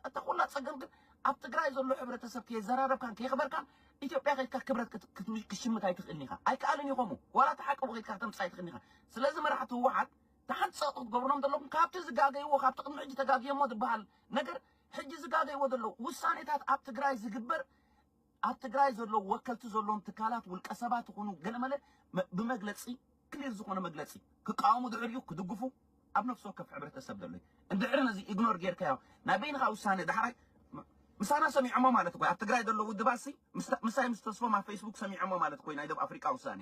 እታ ኩላ ፀገም ግን ኣብ ትግራይ ዘሎ ሕብረተሰብ ከየዘራረብካን ከየኽበርካን ኢትዮጵያ ከድካ ክብረት ክሽምት ኣይትኽእልን ኢኻ ኣይከኣልን እዩ ከምኡ ዋላ ተሓቀቡ ከድካ ከተምፅእ ኣይትኽእልን ኢኻ ስለዚ መራሕቲ ህወሓት ተሓንፀቕ ክትገብሮም ዘለኩም ካብቲ ዝጋገይዎ ካብቲ ቅድሚ ሕጂ ተጋግየሞ ዝበሃል ነገር ሕጂ ዝጋገይዎ ዘለዉ ውሳኔታት ኣብ ትግራይ ዝግበር ኣብ ትግራይ ዘለዉ ወከልቲ ዘለዎም ትካላት ውልቀ ሰባት ይኹኑ ገለመለ ብመግለፂ ክሊር ዝኾነ መግለፂ ክቃወሙ ድሕር እዩ ክድግፉ ኣብ ነፍሲ ወከፍ ሕብረተሰብ ዘሎ እንድሕር ነዚ ኢግኖር ጌርካዮ ናይ በይንኻ ውሳኔ ዳሕራይ ምሳና ሰሚዖሞ ማለት እኮ ኣብ ትግራይ ዘሎ ውድባሲ ምሳይ ምስ ተስፎም ኣብ ፌስቡክ ሰሚዖሞ ማለት እኮ ናይ ደቡብ ኣፍሪቃ ውሳኔ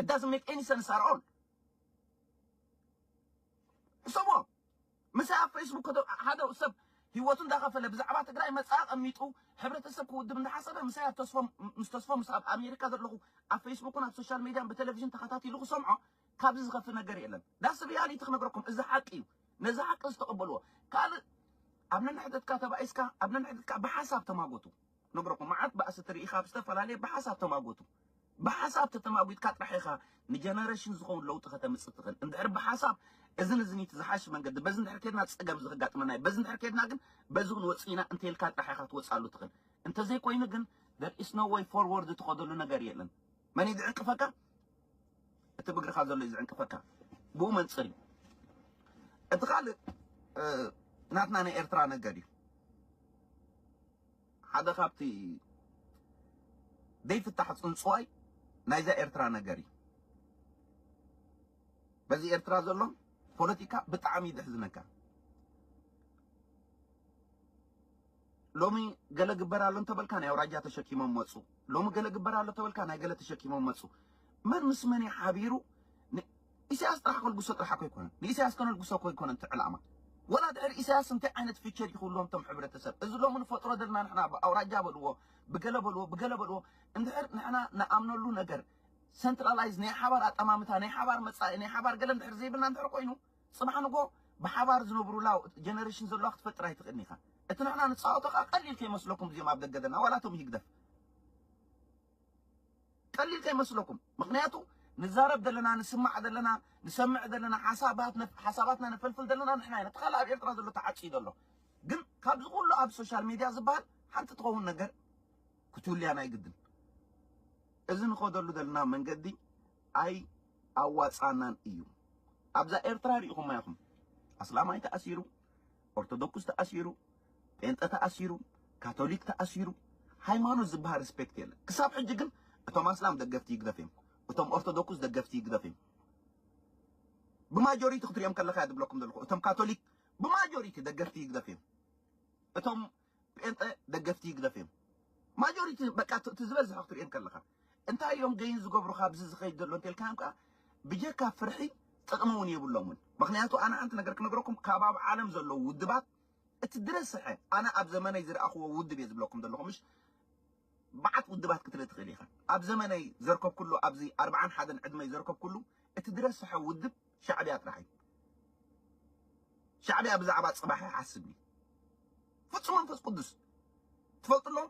እዳዝ ሜክ ኤኒ ሰንስ ኣር ኦል ሕሰቦ ምሳይ ኣብ ፌስቡክ ሓደ ሰብ ህይወቱ እንዳኸፈለ ብዛዕባ ትግራይ መፅኣ ቀሚጡ ሕብረተሰብ ክውድብ እንዳሓሰበ ምሳይ ኣብ ተስፎ ምስ ተስፎ ምስ ኣብ ኣሜሪካ ዘለኹ ኣብ ፌስቡክን ኣብ ሶሻል ሚድያን ብቴሌቪዥን ተኸታቲሉ ክሰምዖ ካብዚ ዝኸፍእ ነገር የለን ዳስ ሪያሊቲ ክነግረኩም እዚ ሓቂ እዩ ነዚ ሓቂ ዝተቐበልዎ ካልእ ኣብ ነንሕደትካ ተባኢስካ ኣብ ነንሕደትካ ብሓሳብ ተማጎቱ ነግረኩም መዓት ባእሲ ትርኢ ካብ ዝተፈላለየ ብሓሳብ ተማጎቱ ብሓሳብ ተተማጒትካ ጥራሕ ኢኻ ንጀነሬሽን ዝኸውን ለውጢ ከተምፅእ ትኽእል እንድሕር ብሓሳብ እዝን እዝኒት ዝሓሽ መንገዲ በዚ እንድሕር ከድና ፀገም እዚ ከጋጥመና እዩ በዚ እንድሕር ከድና ግን በዚ እውን ወፂእና እንተይልካ ጥራሕ ኢኻ ትወፅኣሉ ትኽእል እንተዘይኮይኑ ግን there is no way forward ትኸደሉ ነገር የለን መን እዩ ዝዕንቅፈካ እቲ ብግርኻ ዘሎ እዩ ዝዕንቅፈካ ብኡ መንፅር እዩ እቲ ካልእ ናትና ናይ ኤርትራ ነገር እዩ ሓደ ካብቲ ዘይፍታሕ ፅንፅዋይ ናይዛ ኤርትራ ነገር እዩ በዚ ኤርትራ ዘሎ ፖለቲካ ብጣዕሚ እዩ ዘሕዝነካ ሎሚ ገለ ግበር ኣሎ እንተበልካ ናይ ኣውራጃ ተሸኪሞም መፁ ሎሚ ገለ ግበር ኣሎ እንተበልካ ናይ ገለ ተሸኪሞም መፁ መን ምስ መን ሓቢሩ ኢሳያስ ጥራሕ ከልግሶ ጥራሕ ኮይኮነ ንኢሳያስ ከነልግሶ ኮይኮነ እቲ ዕላማ ወላ ድሕሪ ኢሳያስ እንታይ ዓይነት ፊቸር ይኽብልዎም እቶም ሕብረተሰብ እዚ ሎሚ ንፈጥሮ ዘለና ንሕና ብኣውራጃ በልዎ ብገለ በልዎ ብገለ በልዎ እንድሕር ንሕና ንኣምነሉ ነገር ሰንትራላይዝ ናይ ሓባር ኣጠማምታ ናይ ሓባር መፃኢ ናይ ሓባር ገለ እንድሕር ዘይብልና እንድሕር ኮይኑ ፅባሕ ንጎ ብሓባር ዝነብሩላ ጀነሬሽን ዘለዋ ክትፈጥር ኣይትኽእልን ኢኻ እቲ ንሕና ንፃወቶ ከዓ ቀሊል ከይመስለኩም እዚኦም ኣብ ደገ ዘለና ዋላ እቶም ህግደፍ ቀሊል ከይመስለኩም። ምክንያቱ ንዛረብ ዘለና፣ ንስማዕ ዘለና፣ ንሰምዕ ዘለና፣ ሓሳባት ነፍ- ሓሳባትና ነፈልፍል ዘለና ንሕና ኢና። እቲ ካልእ ኣብ ኤርትራ ዘሎ ተዓጽዩ ዘሎ። ግን ካብዚ ኩሉ ኣብ ሶሻል ሚድያ ዝበሃል ሓንቲ ትኸውን ነገር ክትህሉያ ናይ ግድን። እዚ ንኸደሉ ዘለና መንገዲ ኣይ ኣዋጻናን እዩ። ኣብዛ ኤርትራ ርኢኹማ ኢኹም። ኣስላማይ ተኣሲሩ፣ ኦርቶዶክስ ተኣሲሩ፣ ጴንጠ ተኣሲሩ፣ ካቶሊክ ተኣሲሩ፣ ሃይማኖት ዝበሃል ሪስፔክት የለን። ክሳብ ሕጂ ግን እቶም ኣስላም ደገፍቲ ይግደፍ እዮም፣ እቶም ኦርቶዶክስ ደገፍቲ ይግደፍ እዮም። ብማጆሪቲ ክትሪኦም ከለኻ እየ ዝብለኩም ዘለኹ። እቶም ካቶሊክ ብማጆሪቲ ደገፍቲ ይግደፍ እዮም። እቶም ጴንጠ ደገፍቲ ይግደፍ እዮም። ማጆሪቲ በቃ እቲ ዝበዝሐ ክትሪኦም ከለኻ እንታይ እዮም ገይን ዝገብሩ ካብዚ ዝኸይድ ዘሎ እንተልካዮም ከዓ ብጀካ ፍርሒ ጥቕሚ እውን የብሎምን። ምክንያቱ ኣነ ሓንቲ ነገር ክነግረኩም፣ ካብ ኣብ ዓለም ዘለዉ ውድባት እቲ ድረስሐ ኣነ ኣብ ዘመነይ ዝረኣኽዎ ውድብ እየ ዝብለኩም ዘለኹ። ምሽ መዓት ውድባት ክትርኢ ትኽእል ኢኻ። ኣብ ዘመነይ ዘርከብኩሉ፣ ኣብዚ ኣርብዓን ሓደን ዕድመይ ዘርከብኩሉ እቲ ድረስሐ ውድብ ሻዕብያ ጥራሕ እዩ። ሻዕብያ ብዛዕባ ጽባሕ ይሓስብ እዩ። ፍጹም መንፈስ ቅዱስ ትፈልጡ ኣለዉ።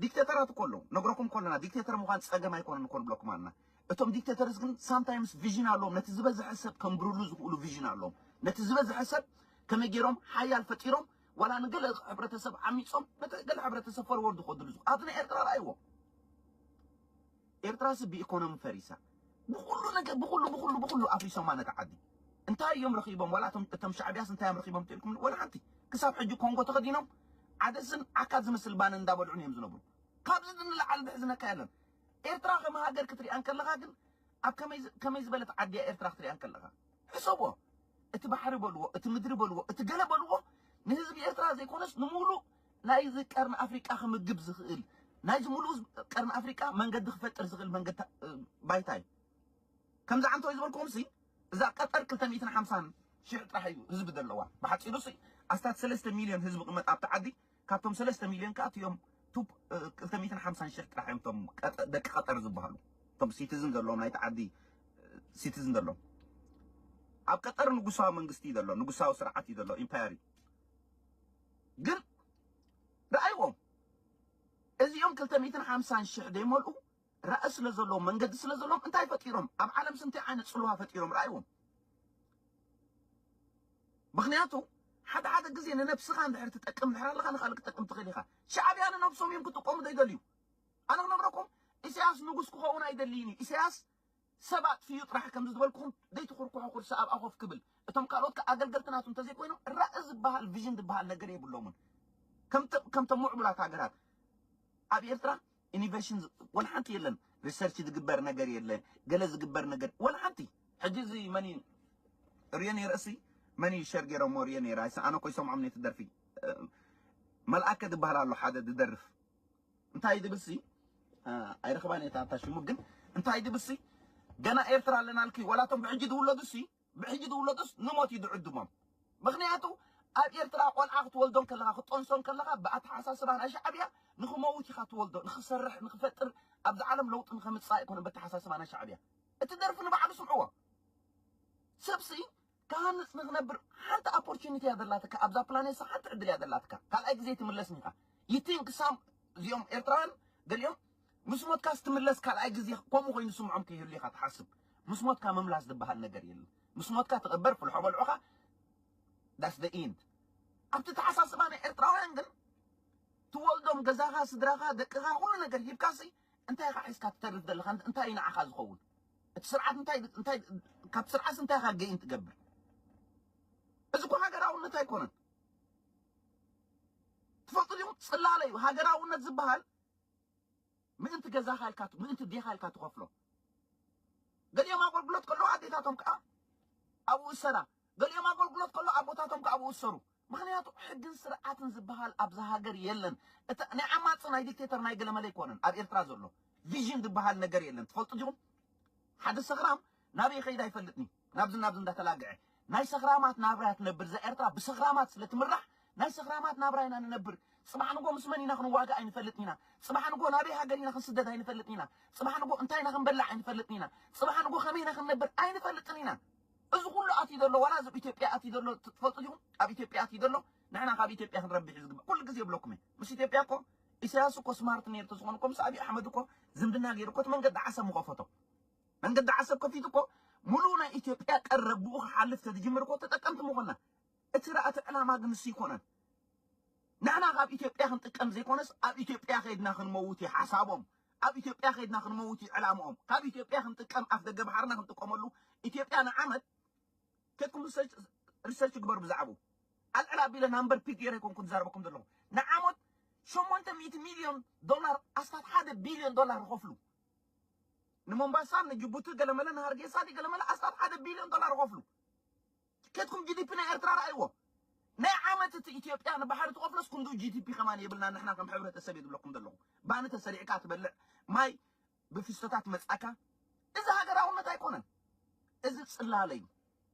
ዲክቴተራት እኮ ኣለዉ። ነግረኩም ከለና ዲክቴተር ምዃን ጸገም ኣይኮነን እኮ ንብለኩም ኣለና። እቶም ዲክቴተርስ ግን ሳምታይምስ ቪዥን ኣለዎም። ነቲ ዝበዝሐ ሰብ ከንብርሉ ዝኽእሉ ቪዥን ኣለዎም። ነቲ ዝበዝሐ ሰብ ከመይ ገይሮም ሓያል ፈጢሮም፣ ዋላ ንገለ ሕብረተሰብ ዓሚጾም፣ ነቲ ገለ ሕብረተሰብ ፈርወርድ ክወድሉ ዝኽእሉ። ኣብዚ ናይ ኤርትራ ረኣይዎ። ኤርትራስ ብኢኮኖሚ ፈሪሳ። ብኹሉ ነገር፣ ብኹሉ፣ ብኹሉ፣ ብኹሉ ኣፍሪሶማ ነቲ ዓዲ። እንታይ እዮም ረኺቦም? ዋላ እቶም፣ እቶም ሻዕብያስ እንታይ እዮም ረኺቦም ትልኩም? ዋላ ሓንቲ። ክሳብ ሕጂ ኮንጎ ተኸዲኖም ዓደስን ዓካት ዝመስል ባን እንዳበልዑን እዮም ዝነብሩ። ካብዚ ንላዕሊ ዝሕዝነካ የለን። ኤርትራ ከም ሃገር ክትሪኣ እንከለኻ ግን ኣብ ከመይ ዝ-፣ ከመይ ዝበለት ዓዲ እያ ኤርትራ ክትሪኣ እንከለኻ? ሕሰቦ። እቲ ባሕሪ በልዎ፣ እቲ ምድሪ በልዎ፣ እቲ ገለ በልዎ፣ ንህዝቢ ኤርትራ ዘይኮነስ ንምሉእ ናይዚ ቀርኒ ኣፍሪቃ ክምግብ ዝኽእል፣ ናይዚ ምሉእ ህዝቢ ቀርኒ ኣፍሪቃ መንገዲ ክፈጥር ዝኽእል መንገዲ እ፣ ባይታ እዩ። ከምዚ ዓንተወይ ዝበልኩኹም ሲ፣ እዛ ቀጠር ክልተ ሚእትን ሓምሳን ሽሕ ጥራሕ እዩ ህዝቢ ዘለዋ። ብሓጺሩ ሲ፣ ኣስታት ሰለስተ ሚልዮን ህዝቢ ክመጽ ኣብቲ ዓዲ፣ ካብቶም ሰለስተ ሚልዮን ከኣ እቲኦም ቱ-፣ እ፣ ክልተ ሚእትን ሓምሳን ሽሕ ጥራሕ እዮም እቶም ቀጠ-፣ ደቂ ቀጠር ዝበሃሉ። እቶም ሲቲዝን ዘለዎም ናይቲ ዓዲ፣ እ፣ ሲቲዝን ዘለዎም። ኣብ ቀጠር ንጉሳዊ መንግስቲ እዩ ዘሎ፣ ንጉሳዊ ስርዓት እዩ ዘሎ፣ ኢምፓየር እዩ። ግን ረኣይዎም፣ እዚኦም ክልተ ሚእትን ሓምሳን ሽሕ ዘይመልኡ ራእይ ስለ ዘለዎም፣ መንገዲ ስለ ዘለዎም እንታይ ፈጢሮም? ኣብ ዓለም ስንታይ ዓይነት ጽልዋ ፈጢሮም? ረኣይዎም። ምኽንያቱ ሓደ ሓደ ግዜ ንነብስኻ እንድሕር ትጠቅም እንድሕር ኣለኻ ንኻልእ ክጠቅም ትኽእል ኢኻ። ሻዕብያ ንነብሶም እዮም ክጥቀሙ ዘይደልዩ። ኣነ ክነግረኩም፣ ኢሳያስ ንጉስ ክኸውን ኣይደልይን እዩ። ኢሳያስ ሰብ ኣጥፍዩ ጥራሕ ከምዚ ዝበልኩኹም ዘይትኹርኩሑ ኩርሲ ኣብኣ ኮፍ ክብል። እቶም ካልኦት ከኣ ኣገልገልቲ ናቱ እንተዘይኮይኖም ራእይ ዝበሃል ቪዥን ዝበሃል ነገር የብሎምን። ከምተ-፣ ከምቶም ምዕቡላት ሃገራት ኣብ ኤርትራ ኢኖቬሽን ዝ-፣ ወላ ሓንቲ የለን። ሪሰርች ዝግበር ነገር የለ፣ ገለ ዝግበር ነገር ወላ ሓንቲ። ሕጂ እዚ መን እዩ ሪዮ ነይረ እሲ፣ መን እዩ ሸር ገይሮሞ ሪዮ ነይረ። ኣይሰ-፣ ኣነ እኮ ይሰምዖም ነቲ ደርፊ። እ፣ መልኣከ ዝበሃል ኣሎ ሓደ ዝደርፍ። እንታይ ዝብል ሲ፣ እ፣ ኣይረኽባን እየ እታ ሽሙ፣ ግን እንታይ ዝብል ሲ፣ ገና ኤርትራ ኣለናልኪ፣ ወላ እቶም ብሕጂ ዝውለዱ ሲ፣ ብሕጂ ዝውለዱስ ንሞት እዩ ዝዕድሞም። ምኽንያቱ ኣብ ኤርትራ ቆልዓ ክትወልዶ ከለኻ፣ ክትጠንሶ ከለኻ፣ ብኣተሓሳስባ ናይ ሻዕብያ ንኽመውት ኢኻ ትወልዶ፣ ንኽሰርሕ፣ ንኽፈጥር፣ ኣብዚ ዓለም ለውጢ ንኸምጽእ ኣይኮነን። ብኣተሓሳስባ ናይ ሻዕብያ እቲ ደርፊ ንባዕሉ ስምዕዎ። ሰብሲ ክሃንጽ ንኽነብር ሓንቲ ኦፖርቹኒቲ እያ ዘላትካ፣ ኣብዛ ፕላኔትስ ሓንቲ ዕድል እያ ዘላትካ። ካልኣይ ግዜ ትምለስን ኢኻ። You think some እዚኦም ኤርትራውያን ገሊኦም ምስ ሞትካስ ትምለስ ካልኣይ ግዜ ከምኡ ኮይኑ ስምዖም ከይህሉ ኢኻ ትሓስብ። ምስ ሞትካ ምምላስ ዝበሃል ነገር የለን። ምስ ሞትካ ትቕበር፣ ፍልሖ በልዑኻ፣ that's the end። ኣብቲ ተሓሳስባ ናይ ኤርትራውያን ግን ትወልዶም፣ ገዛኻ፣ ስድራኻ፣ ደቅኻ፣ ኩሉ ነገር ሂብካሲ እንታይ ኢኻ ሒዝካ ትተርፍ ዘለኻ? እንታይ እዩ ንዓኻ ዝኸውን? እቲ ስርዓት እንታይ፣ እንታይ፣ ካብ ስርዓት እንታይ ኢኻ ገይን ትገብር? እዚ እኮ ሃገራውነት ኣይኮነን። ትፈልጡ ዲኹም? ጽላለ እዩ። ሃገራውነት ዝበሃል ምእንቲ ገዛኻ ኢልካ ት-፣ ምእንቲ ዴኻ ኢልካ ትኸፍሎ። ገሊኦም ኣገልግሎት ከለዉ ኣዴታቶም ከኣ ኣብኡ እሰራ። ገሊኦም ኣገልግሎት ከለዉ ኣቦታቶም ከኣ ኣብኡ እሰሩ። ምኽንያቱ ሕግን ስርዓትን ዝበሃል ኣብዛ ሃገር የለን። እታ ናይ ዓማጺ ናይ ዲክቴተር ናይ ገለመለ ኣይኮነን ኣብ ኤርትራ ዘሎ። ቪዥን ዝበሃል ነገር የለን። ትፈልጡ ዲኹም? ሓደ ሰኽራም ናበይ ይኸይድ ኣይፈልጥን እዩ። ናብዚ ናብዚ እንዳተላግዐ ናይ ሰኽራማት ናብራ እያ ትነብር። እዛ ኤርትራ ብሰኽራማት ስለ ትምራሕ ናይ ሰኽራማት ናብራ ኢና ንነብር። ጽባሕ ንጎ ምስ መን ኢና ክንዋጋእ ኣይንፈልጥን ኢና። ጽባሕ ንጎ ናበይ ሃገር ኢና ክንስደድ ኣይንፈልጥን ኢና። ጽባሕ ንጎ እንታይ ኢና ክንበልዕ ኣይንፈልጥን ኢና። ጽባሕ ንጎ ከመይ ኢና ክንነብር ኣይንፈልጥን ኢና። እዚ ኩሉ ኣትዩ ዘሎ፣ ዋላ እዚ ኣብ ኢትዮጵያ ኣትዩ ዘሎ ትፈልጡ ዲኹም? ኣብ ኢትዮጵያ ኣትዩ ዘሎ ንሕና ካብ ኢትዮጵያ ክንረብሕ እዩ ዝግባእ። ኩሉ ግዜ ይብለኩም እየ። ምስ ኢትዮጵያ እኮ ኢሳያስ እኮ ስማርት ነይሩ ተዝኾነ እኮ ምስ ኣብይ ኣሕመድ እኮ ዝምድና ገይሩ እኮ እቲ መንገዲ ዓሰብ ምኸፈቶ። መንገዲ ዓሰብ ከፊቱ እኮ ሙሉእ ናይ ኢትዮጵያ ቀረብ ብኡ ክሓልፍ ተዝጅምር እኮ ተጠቀምቲ ምኾና። እቲ ራእቲ ዕላማ ግን ንሱ ይኮነን። ንሕና ካብ ኢትዮጵያ ክንጥቀም ዘይኮነስ ኣብ ኢትዮጵያ ከይድና ክንመውት እዩ ሓሳቦም። ኣብ ኢትዮጵያ ከይድና ክንመውት እዩ ዕላምኦም። ካብ ኢትዮጵያ ክንጥቀም ኣፍ ደገ ባሕርና ክንጥቀመሉ ኢትዮጵያ ንዓመት ከድኩም ሪሰርች ግበሩ ብዛዕባኡ። ኣልዕል ኣቢለ ናምበር ፒግ ገይረ ይኮንኩ ዝዛረበኩም ዘለኹ። ንዓመት ሸሞንተ ሚእቲ ሚልዮን ዶላር ኣስታት ሓደ ቢልዮን ዶላር ይኸፍሉ። ንሞምባሳ ንጅቡቲ ገለመለ ንሃርጌሳ ገለመለ ኣስታት ሓደ ቢልዮን ዶላር ይኸፍሉ። ከድኩም ጂ ዲ ፒ ናይ ኤርትራ ረኣይዎ። ናይ ዓመት እቲ ኢትዮጵያ ንባሕሪ ትኸፍሎስ ክንዱ ጂ ዲ ፒ ከማን የብልና ንሕና ከም ሕብረተሰብ እየ ዝብለኩም ዘለኹ። ባኒ ተሰሪዕካ ትበልዕ ማይ ብፊስቶታት መጻካ እዚ ሃገራውነት ኣይኮነን። እዚ ጽላለ እዩ።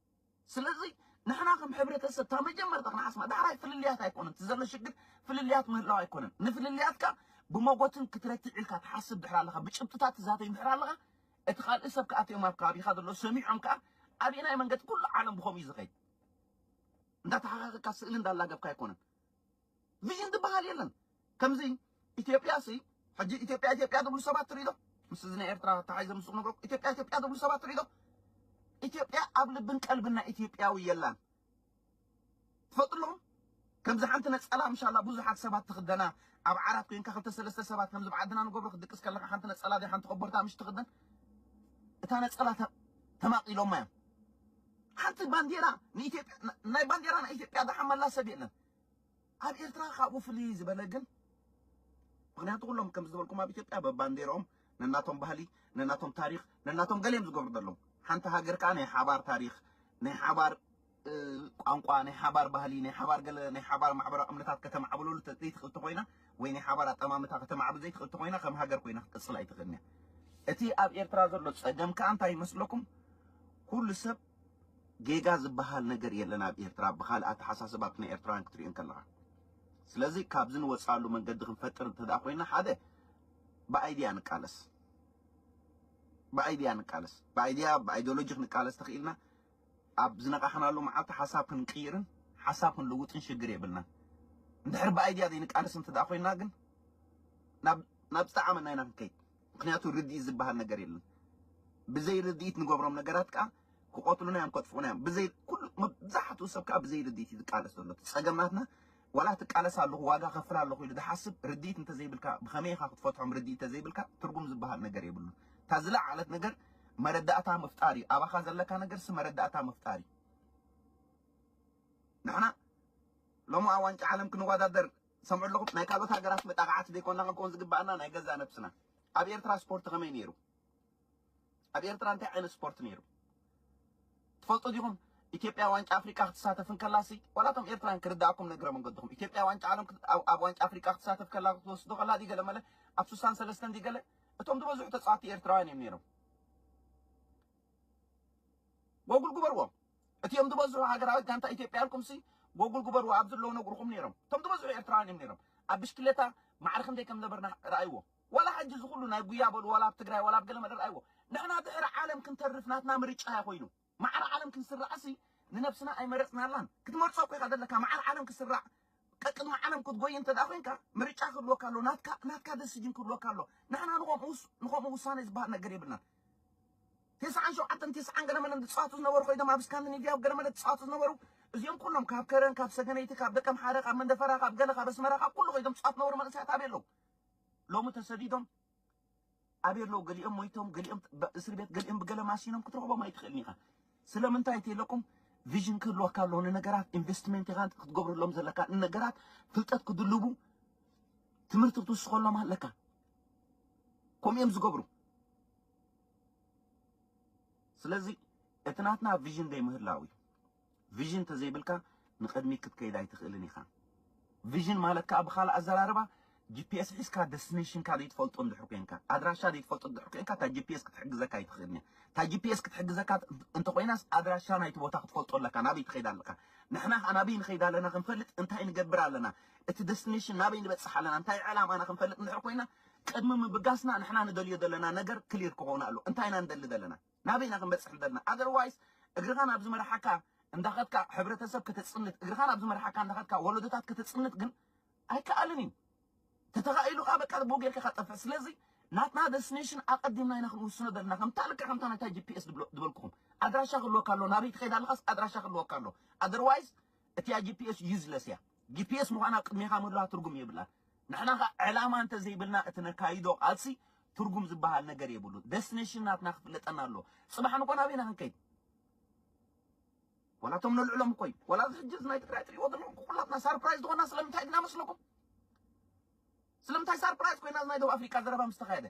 ስለዚ ንሕና ከም ሕብረተሰብ እታ መጀመርታ ክንሓስማ ዳሕራይ ፍልልያት ኣይኮነን። እቲ ዘሎ ሽግር ፍልልያት ምህላው ኣይኮነን። ንፍልልያትካ ብመጎትን ክትረትዕ ኢልካ ትሓስብ ድሕር ኣለኻ፣ ብጭብጥታት ትዛተይ ድሕር ኣለኻ፣ እቲ ካልእ ሰብ ክኣትዮም ኣብ ከባቢኻ ዘሎ ሰሚዖም ከኣ ኣበየናይ መንገዲ ኩሉ ዓለም ብኸምኡ እዩ ዝኸይድ። እንዳተሓኻኸካ ስእሊ እንዳላገብካ ኣይኮነን። ቪዥን ዝበሃል የለን። ከምዚ ኢትዮጵያ ሲ ሕጂ ኢትዮጵያ ኢትዮጵያ ዝብሉ ሰባት ትርኢ ዶ? ምስ እዚ ናይ ኤርትራ ተሓይዘ ምስ ክነግረኩ ኢትዮጵያ ኢትዮጵያ ዝብሉ ሰባት ትርኢ ዶ? ኢትዮጵያ ኣብ ልብን ቀልብን ናይ ኢትዮጵያዊ የላን። ትፈልጡ ኣለኹም? ከምዚ ሓንቲ ነጸላ ምሻላ ብዙሓት ሰባት ትኽደና ኣብ ዓራት ኮይንካ ክልተ ሰለስተ ሰባት ከምዚ ብዓድና ንገብሮ ክትድቅስ ከለካ ሓንቲ ነጸላ ዲ ሓንቲ ኮቦርታ ምሽ ትኽደን እታ ነጸላ ተ- ተማቒሎማ እዮም። ሓንቲ ባንዴራ ንኢትዮጵያ ናይ ባንዴራ ናይ ኢትዮጵያ ዝሓመላ ሰብ የለን። ኣብ ኤርትራ ካብኡ ፍልይ ዝበለ ግን ምክንያቱ ኩሎም ከም ዝበልኩም ኣብ ኢትዮጵያ በባንዴርኦም ነናቶም ባህሊ ነናቶም ታሪኽ ነናቶም ገሌም ዝገብሩ ዘለዉ ሓንቲ ሃገር ከዓ ናይ ሓባር ታሪኽ ናይ ሓባር ቋንቋ ናይ ሓባር ባህሊ ናይ ሓባር ገለ ናይ ሓባር ማሕበራዊ እምነታት ከተማዕብለሉ ዘይትኽእል ተኮይና ወይ ናይ ሓባር ኣጠማምታ ከተማዕብል ዘይትኽእል ተኮይና ከም ሃገር ኮይና ክትቅፅል ኣይትኽእልን እያ። እቲ ኣብ ኤርትራ ዘሎ ፀገም ከዓ እንታይ ይመስለኩም? ኩሉ ሰብ ጌጋ ዝበሃል ነገር የለን ኣብ ኤርትራ ብካልእ ኣተሓሳስባ ናይ ኤርትራውያን ክትሪኦ እንከለካ። ስለዚ ካብዚ ንወፅኣሉ መንገዲ ክንፈጥር እንተ ኮይና ሓደ ብኣይድያ ንቃለስ ብኣይድያ ንቃለስ ብኣይድያ ብኣይዲዮሎጂ ክንቃለስ ተኽኢልና ኣብ ዝነቃሕናሉ መዓልቲ ሓሳብ ክንቅይርን ሓሳብ ክንልውጥን ሽግር የብልናን። እንድሕር ብኣይድያ ዘይንቃለስ እንተ ኮይና ግን ናብ ዝጠዓመና ኢና ክንከይድ። ምክንያቱ ርድኢት ዝበሃል ነገር የለን። ብዘይ ርድኢት ንገብሮም ነገራት ከዓ ክቆትሉና እዮም ከጥፍኡና እዮም። ብዘይ ኩሉ መብዛሕትኡ ሰብ ከዓ ብዘይ ርድኢት እዩ ዝቃለስ ዘሎ። እቲ ፀገም ናትና ዋላ ትቃለስ ኣለኹ ዋጋ ከፍል ኣለኹ ኢሉ ዝሓስብ ርድኢት እንተዘይብልካ ብከመይ ኢኻ ክትፈትሖም ርድኢት እንተዘይብልካ ትርጉም ዝበሃል ነገር የብሉን። እታ ዝለዓለት ነገር መረዳእታ ምፍጣር እዩ። ኣባኻ ዘለካ ነገርሲ መረዳእታ ምፍጣር እዩ። ንሕና ሎሚ ኣብ ዋንጫ ዓለም ክንወዳደር ሰምዑ ኣለኹም ናይ ካልኦት ሃገራት መጣቃዕቲ ዘይኮና ክንከውን ዝግባኣና ናይ ገዛ ነብስና። ኣብ ኤርትራ ስፖርት ከመይ ነይሩ? ኣብ ኤርትራ እንታይ ዓይነት ስፖርት ነይሩ? ትፈልጡ ዲኹም? ኢትዮጵያ ዋንጫ ኣፍሪቃ ክትሳተፍ እንከላሲ ዋላቶም ኤርትራን ክርዳእኩም ነግረ መንገድኹም ኢትዮጵያ ዋንጫ ዓለም ኣብ ዋንጫ ኣፍሪቃ ክትሳተፍ ከላ ክትወስዶ ከላ ዲ ገለ መለ ኣብ ሱሳን ሰለስተን ዲ ገለ እቶም ዝበዝሑ ተጻዋቲ ኤርትራውያን እዮም ነይሮም። ጎጉል ግበርዎ። እቲኦም ዝበዝሑ ሃገራዊት ጋንታ ኢትዮጵያ ኣልኩም ሲ ጎጉል ግበርዎ ኣብ ዘለዎ ነግርኹም ነይሮም። እቶም ዝበዝሑ ኤርትራውያን እዮም ነይሮም። ኣብ ብሽክሌታ ማዕረ ክንደይ ከም ነበርና ረኣይዎ። ዋላ ሕጂ ዝኹሉ ናይ ጉያ በሉ ዋላ ኣብ ትግራይ ዋላ ኣብ ገለ መለ ረኣይዎ። ንሕና ድሕሪ ዓለም ክንተርፍ ናትና ምርጫ እያ ኮይኑ። ማዕረ ዓለም ክንስራዕሲ ንነብስና ኣይመረጽናላን። ክትመርጾ እኮ ኢኻ ዘለካ ማዕረ ዓለም ክስራዕ ቀቅድሚ ዓለም ክትጎይ እንተ ደኣ ኮንካ ምርጫ ክህልወካ ኣሎ። ናትካ ናትካ ደስጅን ክህልወካ ኣሎ። ንሕና ንኸምኡ ውሳነ ዝበሃል ነገር የብልናን። ተስዓን ሸውዓተን ተስዓን ገለመለን ዝፃወቱ ዝነበሩ ኮይዶም ኣብ ስካንዲኔቪያ ኣብ ገለመለ ዝፃወቱ ዝነበሩ እዚኦም ኩሎም ካብ ከረን ካብ ሰገነይቲ ካብ ደቀምሓረ ካብ መንደፈራ ካብ ገለ ካብ ኣስመራ ካብ ኩሉ ኮይዶም ዝፃወቱ ዝነበሩ መንእሰያት ኣበይ ኣለዉ? ሎሚ ተሰዲዶም ኣበይ ኣለዉ? ገሊኦም ሞይቶም ገሊኦም እስሪ ቤት ገሊኦም ብገለ ማሲኖም ክትረኽቦም ኣይትኽእልን ኢኻ። ስለምንታይ እቲ ኢለኩም ቪዥን ክህልወካ ኣለዎ ንነገራት ኢንቨስትመንት ኢኻ ክትገብረሎም ዘለካ ንነገራት ፍልጠት ክድልቡ ትምህርቲ ክትውስኸሎም ኣለካ። ከምኡ እዮም ዝገብሩ። ስለዚ እቲ ናትና ቪዥን ደይ ምህላው እዩ። ቪዥን ተዘይብልካ ንቕድሚት ክትከይድ ኣይትኽእልን ኢኻ። ቪዥን ማለት ከዓ ብኻልእ ኣዘራርባ ጂ ፒ ኤስ ሒዝካ ደስቲኔሽንካ ዘይትፈልጦ እንድሕር ኮንካ ኣድራሻ ዘይትፈልጦ እንድሕር ኮንካ እታ ጂ ፒ ኤስ ክትሕግዘካ ኣይትኽእልን እያ። እታ ጂ ፒ ኤስ ክትሕግዘካ እንተኮይናስ ኣድራሻ ናይቲ ቦታ ክትፈልጦ ኣለካ ናበይ ትኸይድ ኣለካ። ንሕና ከዓ ናበይ ንኸይድ ኣለና ክንፈልጥ እንታይ ንገብር ኣለና እቲ ደስቲኔሽን ናበይ ንበፅሕ ኣለና እንታይ ዕላማና ክንፈልጥ እንድሕር ኮይና ቅድሚ ምብጋስና ንሕና ንደልዮ ዘለና ነገር ክሊር ክኾን ኣሎ እንታይ ኢና ንደሊ ዘለና ናበይ ኢና ክንበፅሕ ንደልና ኣደርዋይስ እግርኻ ናብ ዝመርሓካ እንዳኸድካ ሕብረተሰብ ከተፅንት እግርኻ ናብ ዝመርሓካ እንዳኸድካ ወለዶታት ከተፅንት ግን ኣይከኣልን እዩ። ተተኻኢሉ ከዓ በቃ ብኡ ጌርካ ኢኻ ትጠፍእ። ስለዚ ናትና ደስቲኔሽን ኣቐዲምና ኢና ክንውስኖ ዘለና። ከምታ ልክዕ ከምታ ናይታ ጂ ፒ ኤስ ድብሎ- ድበልኩኹም፣ ኣድራሻ ክህልወካ ኣሎ። ናበይ ትኸይድ ኣለኻስ ኣድራሻ ክህልወካ ኣሎ። ኣደርዋይዝ እቲያ ጂ ፒ ኤስ ዩዝለስ እያ። ጂ ፒ ኤስ ምዃና ኣብ ቅድሜኻ ምህላዋ ትርጉም የብላን። ንሕና ኸ ዕላማ እንተዘይብልና እቲ ነካይዶ ቃልሲ ትርጉም ዝበሃል ነገር የብሉን። ደስቲኔሽን ናትና ክፍለጠና ኣሎ። ፅባሕ ንኮ ናበይና ክንከይድ? ዋላ እቶም ነልዕሎም እኮ እዩ። ዋላ እዚ ሕጂ እዚ ናይ ትግራይ ትሪእዎ ዘለኹም ኩላትና ሳርፕራይዝ ዝኾና ስለምንታይ ድና መስለኩም? ስለምንታይ ሳርፕራይዝ ኮይና እዚ ናይ ደቡብ ኣፍሪቃ ዘረባ ምስ ተኻየደ?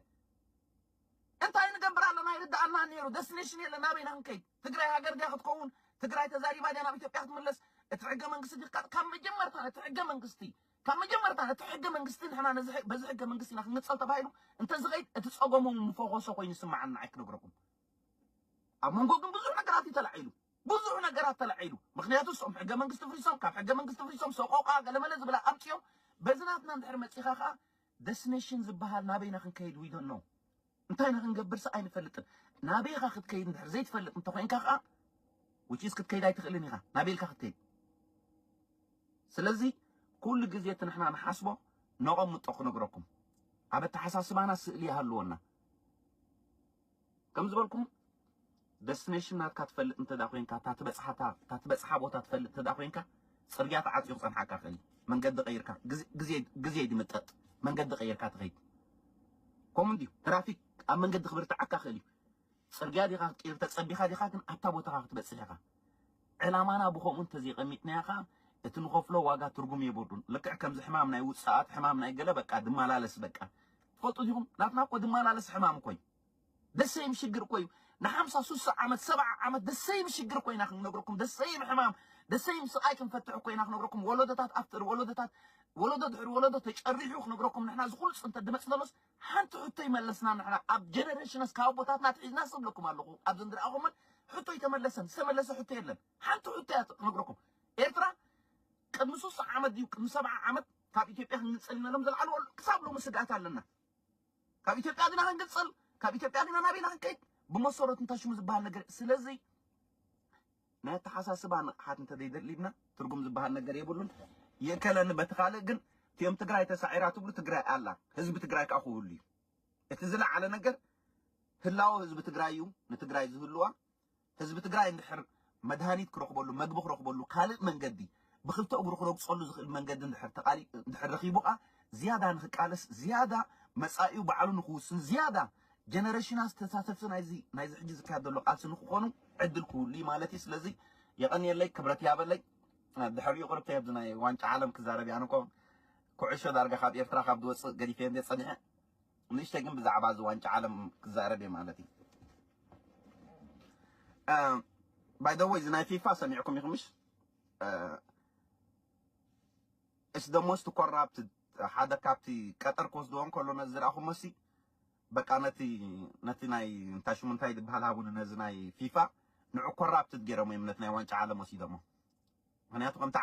እንታይ ንገብር ኣለና? ይርድኣና ነይሩ። ደስቲኔሽን የለን። ናበይና ክንከይድ? ትግራይ ሃገር ድያ ክትከውን? ትግራይ ተዛሪባ ድያ ናብ ኢትዮጵያ ክትምለስ? እቲ ሕገ መንግስቲ ድካ ካብ መጀመርታ እቲ ሕገ መንግስቲ ካብ መጀመርታ እቲ ሕገ መንግስቲ ንሕና ነዚ ሕግ- በዚ ሕገ መንግስቲ ኢና ክንግፀል ተባሂሉ እንተዝኸይድ እቲ ፀገሙ ምፈኾሶ ኮይኑ ይስማዓና። ኣይክነግረኩም ኣብ መንጎ ግን ብዙሕ ነገራት እዩ ተላዒሉ። ብዙሕ ነገራት ተላዒሉ። ምክንያቱ እሶም ሕገ መንግስቲ ፍሪሶም ካብ ሕገ መንግስቲ ፍሪሶም ሰቆቃ ገለመለ ዝብላ ኣምፅኦም በዚ ናትና እንድሕር መፂኻ ከዓ ደስቲኔሽን ዝበሃል ናበይና ክንከይድ ዊዶን ነው እንታይ ኢና ክንገብርስ ኣይንፈልጥን። ናበይኻ ክትከይድ እንድሕር ዘይትፈልጥ እንተኮይንካ ከዓ ውጪስ ክትከይድ ኣይትኽእልን ኢኻ። ናበይልካ ክትከይድ? ስለዚ ኩሉ ግዜ እቲ ንሕና ንሓስቦ ነቐምጦ ክነግረኩም ኣብ ኣተሓሳስባና ስእሊ ይሃልወና። ከም ዝበልኩም ደስቲኔሽን ናትካ ትፈልጥ እንተ ዳ ኮይንካ እታ ትበፅሓ እታ እታ ትበፅሓ ቦታ ትፈልጥ እንተ ዳ ኮይንካ ፅርግያ ተዓፅዩ ክፀንሓካ ክእል እዩ። መንገዲ ቀይርካ ግዜ- ግዜ ግዜ ድምጠጥ መንገዲ ቀይርካ ትኸይድ። ከምኡ እንድዩ ትራፊክ ኣብ መንገዲ ክብርትዓካ ክእል እዩ። ፅርግያ ዲኻ ክትቀይር ተፀቢኻ ዲኻ ግን ኣብታ ቦታኻ ክትበፅሕ ኢኻ። ዕላማና ብኸምኡ እንተዘይቐሚጥናዮ ከዓ እቲ ንኸፍሎ ዋጋ ትርጉም የብሉን። ልክዕ ከምዚ ሕማም ናይ ውፅኣት ሕማም ናይ ገለ በቃ ድመላለስ በቃ ትፈልጡ ዲኹም? ናትና እኮ ድመላለስ ሕማም እኮ እዩ። ደሰይም ሽግር እኮ እዩ። ንሓምሳ ሱሳ ዓመት ሰብዓ ዓመት ደሰይም ሽግር እኮ ኢና ክንነግረኩም። ደሰይም ሕማም ደሰይም ስቃይ ክንፈትሕ እኮ ኢና ክነግረኩም። ወለዶታት ኣፍጥር ወለዶታት ወለዶ ድሕሪ ወለዶ ተጨሪሑ ክነግረኩም። ንሕና ዝኹሉ ፅንተት ድመፅ ዘሎስ ሓንቲ ሕቶ ይመለስና። ንሕና ኣብ ጀነሬሽንስ ካብ ኣቦታትና ትሒዝና ስብለኩም ኣለኹ ኣብዚ እንድረኣኹምን ሕቶ ይተመለሰን ዝተመለሰ ሕቶ የለን። ሓንቲ ሕቶ እያ ክነግረኩም። ኤርትራ ቅድሚ ሱሳ ዓመት ድዩ ቅድሚ ሰብዓ ዓመት ካብ ኢትዮጵያ ክንግንፀል ኢና ኢሎም ዘልዓልዎ ክሳብ ሎሚ ስግኣት ኣለና። ካብ ኢትዮጵያ ዲና ክንግንፀል? ካብ ኢትዮጵያ ዲና ናበይና ክንከይድ? ብመሰረቱ እንታይ ሽሙ ዝበሃል ነገር ስለዚ ናይ ኣተሓሳስባ ንቕሓት እንተዘይደሊብና ትርጉም ዝበሃል ነገር የብሉን። ይእከለኒ በቲ ካልእ ግን እቲኦም ትግራይ ተሳዒራ ትብሉ ትግራይ ኣላ። ህዝቢ ትግራይ ከዓ ክህሉ እዩ። እቲ ዝለዓለ ነገር ህላወ ህዝቢ ትግራይ እዩ። ንትግራይ ዝህልዋ ህዝቢ ትግራይ እንድሕር መድሃኒት ክረኽበሉ መግቢ ክረኽበሉ ካልእ መንገዲ ብክልተ እግሩ ክረግፀሉ ዝኽእል መንገዲ እንድሕር ተቓሊ እንድሕር ረኺቡ ቃ ዝያዳ ንክቃለስ ዝያዳ መፃኢኡ ባዕሉ ንክውስን ዝያዳ ጀነሬሽናት ተሳተፍቲ ናይዚ ናይዚ ሕጂ ዝካየድ ዘሎ ቃልሲ ንክኾኑ ዕድል ክህሉ እዩ ማለት እዩ። ስለዚ የቐንየለይ ክብረት ያበለይ። ድሕሪኡ ቅርብተይ ኣብዚ ናይ ዋንጫ ዓለም ክዛረብ እየ። ኣነ እኮ ኩዕሾ ዳርጋ ካብ ኤርትራ ካብ ዝወፅእ ገዲፈ እንደ ፀኒሐ ንእሽተይ ግን ብዛዕባ እዚ ዋንጫ ዓለም ክዛረብ እየ ማለት እዩ። ባይ ዘ ወይ እዚ ናይ ፊፋ ሰሚዕኩም ኢኹም ምሽ? It's the most corrupt ሓደ ካብቲ ቀጠር ክወስድዎ እንከሎ ነዚ ዝረኣኹሞ ሲ በቃ ነቲ ነቲ ናይ እንታይ ሽሙ እንታይ ዝበሃል ሃቡኒ ነዚ ናይ ፊፋ ንዑ ኮራፕትድ ገይሮም እዮም ነቲ ናይ ዋንጫ ዓለም ወሲዶሞ። ምክንያቱ ከምቲ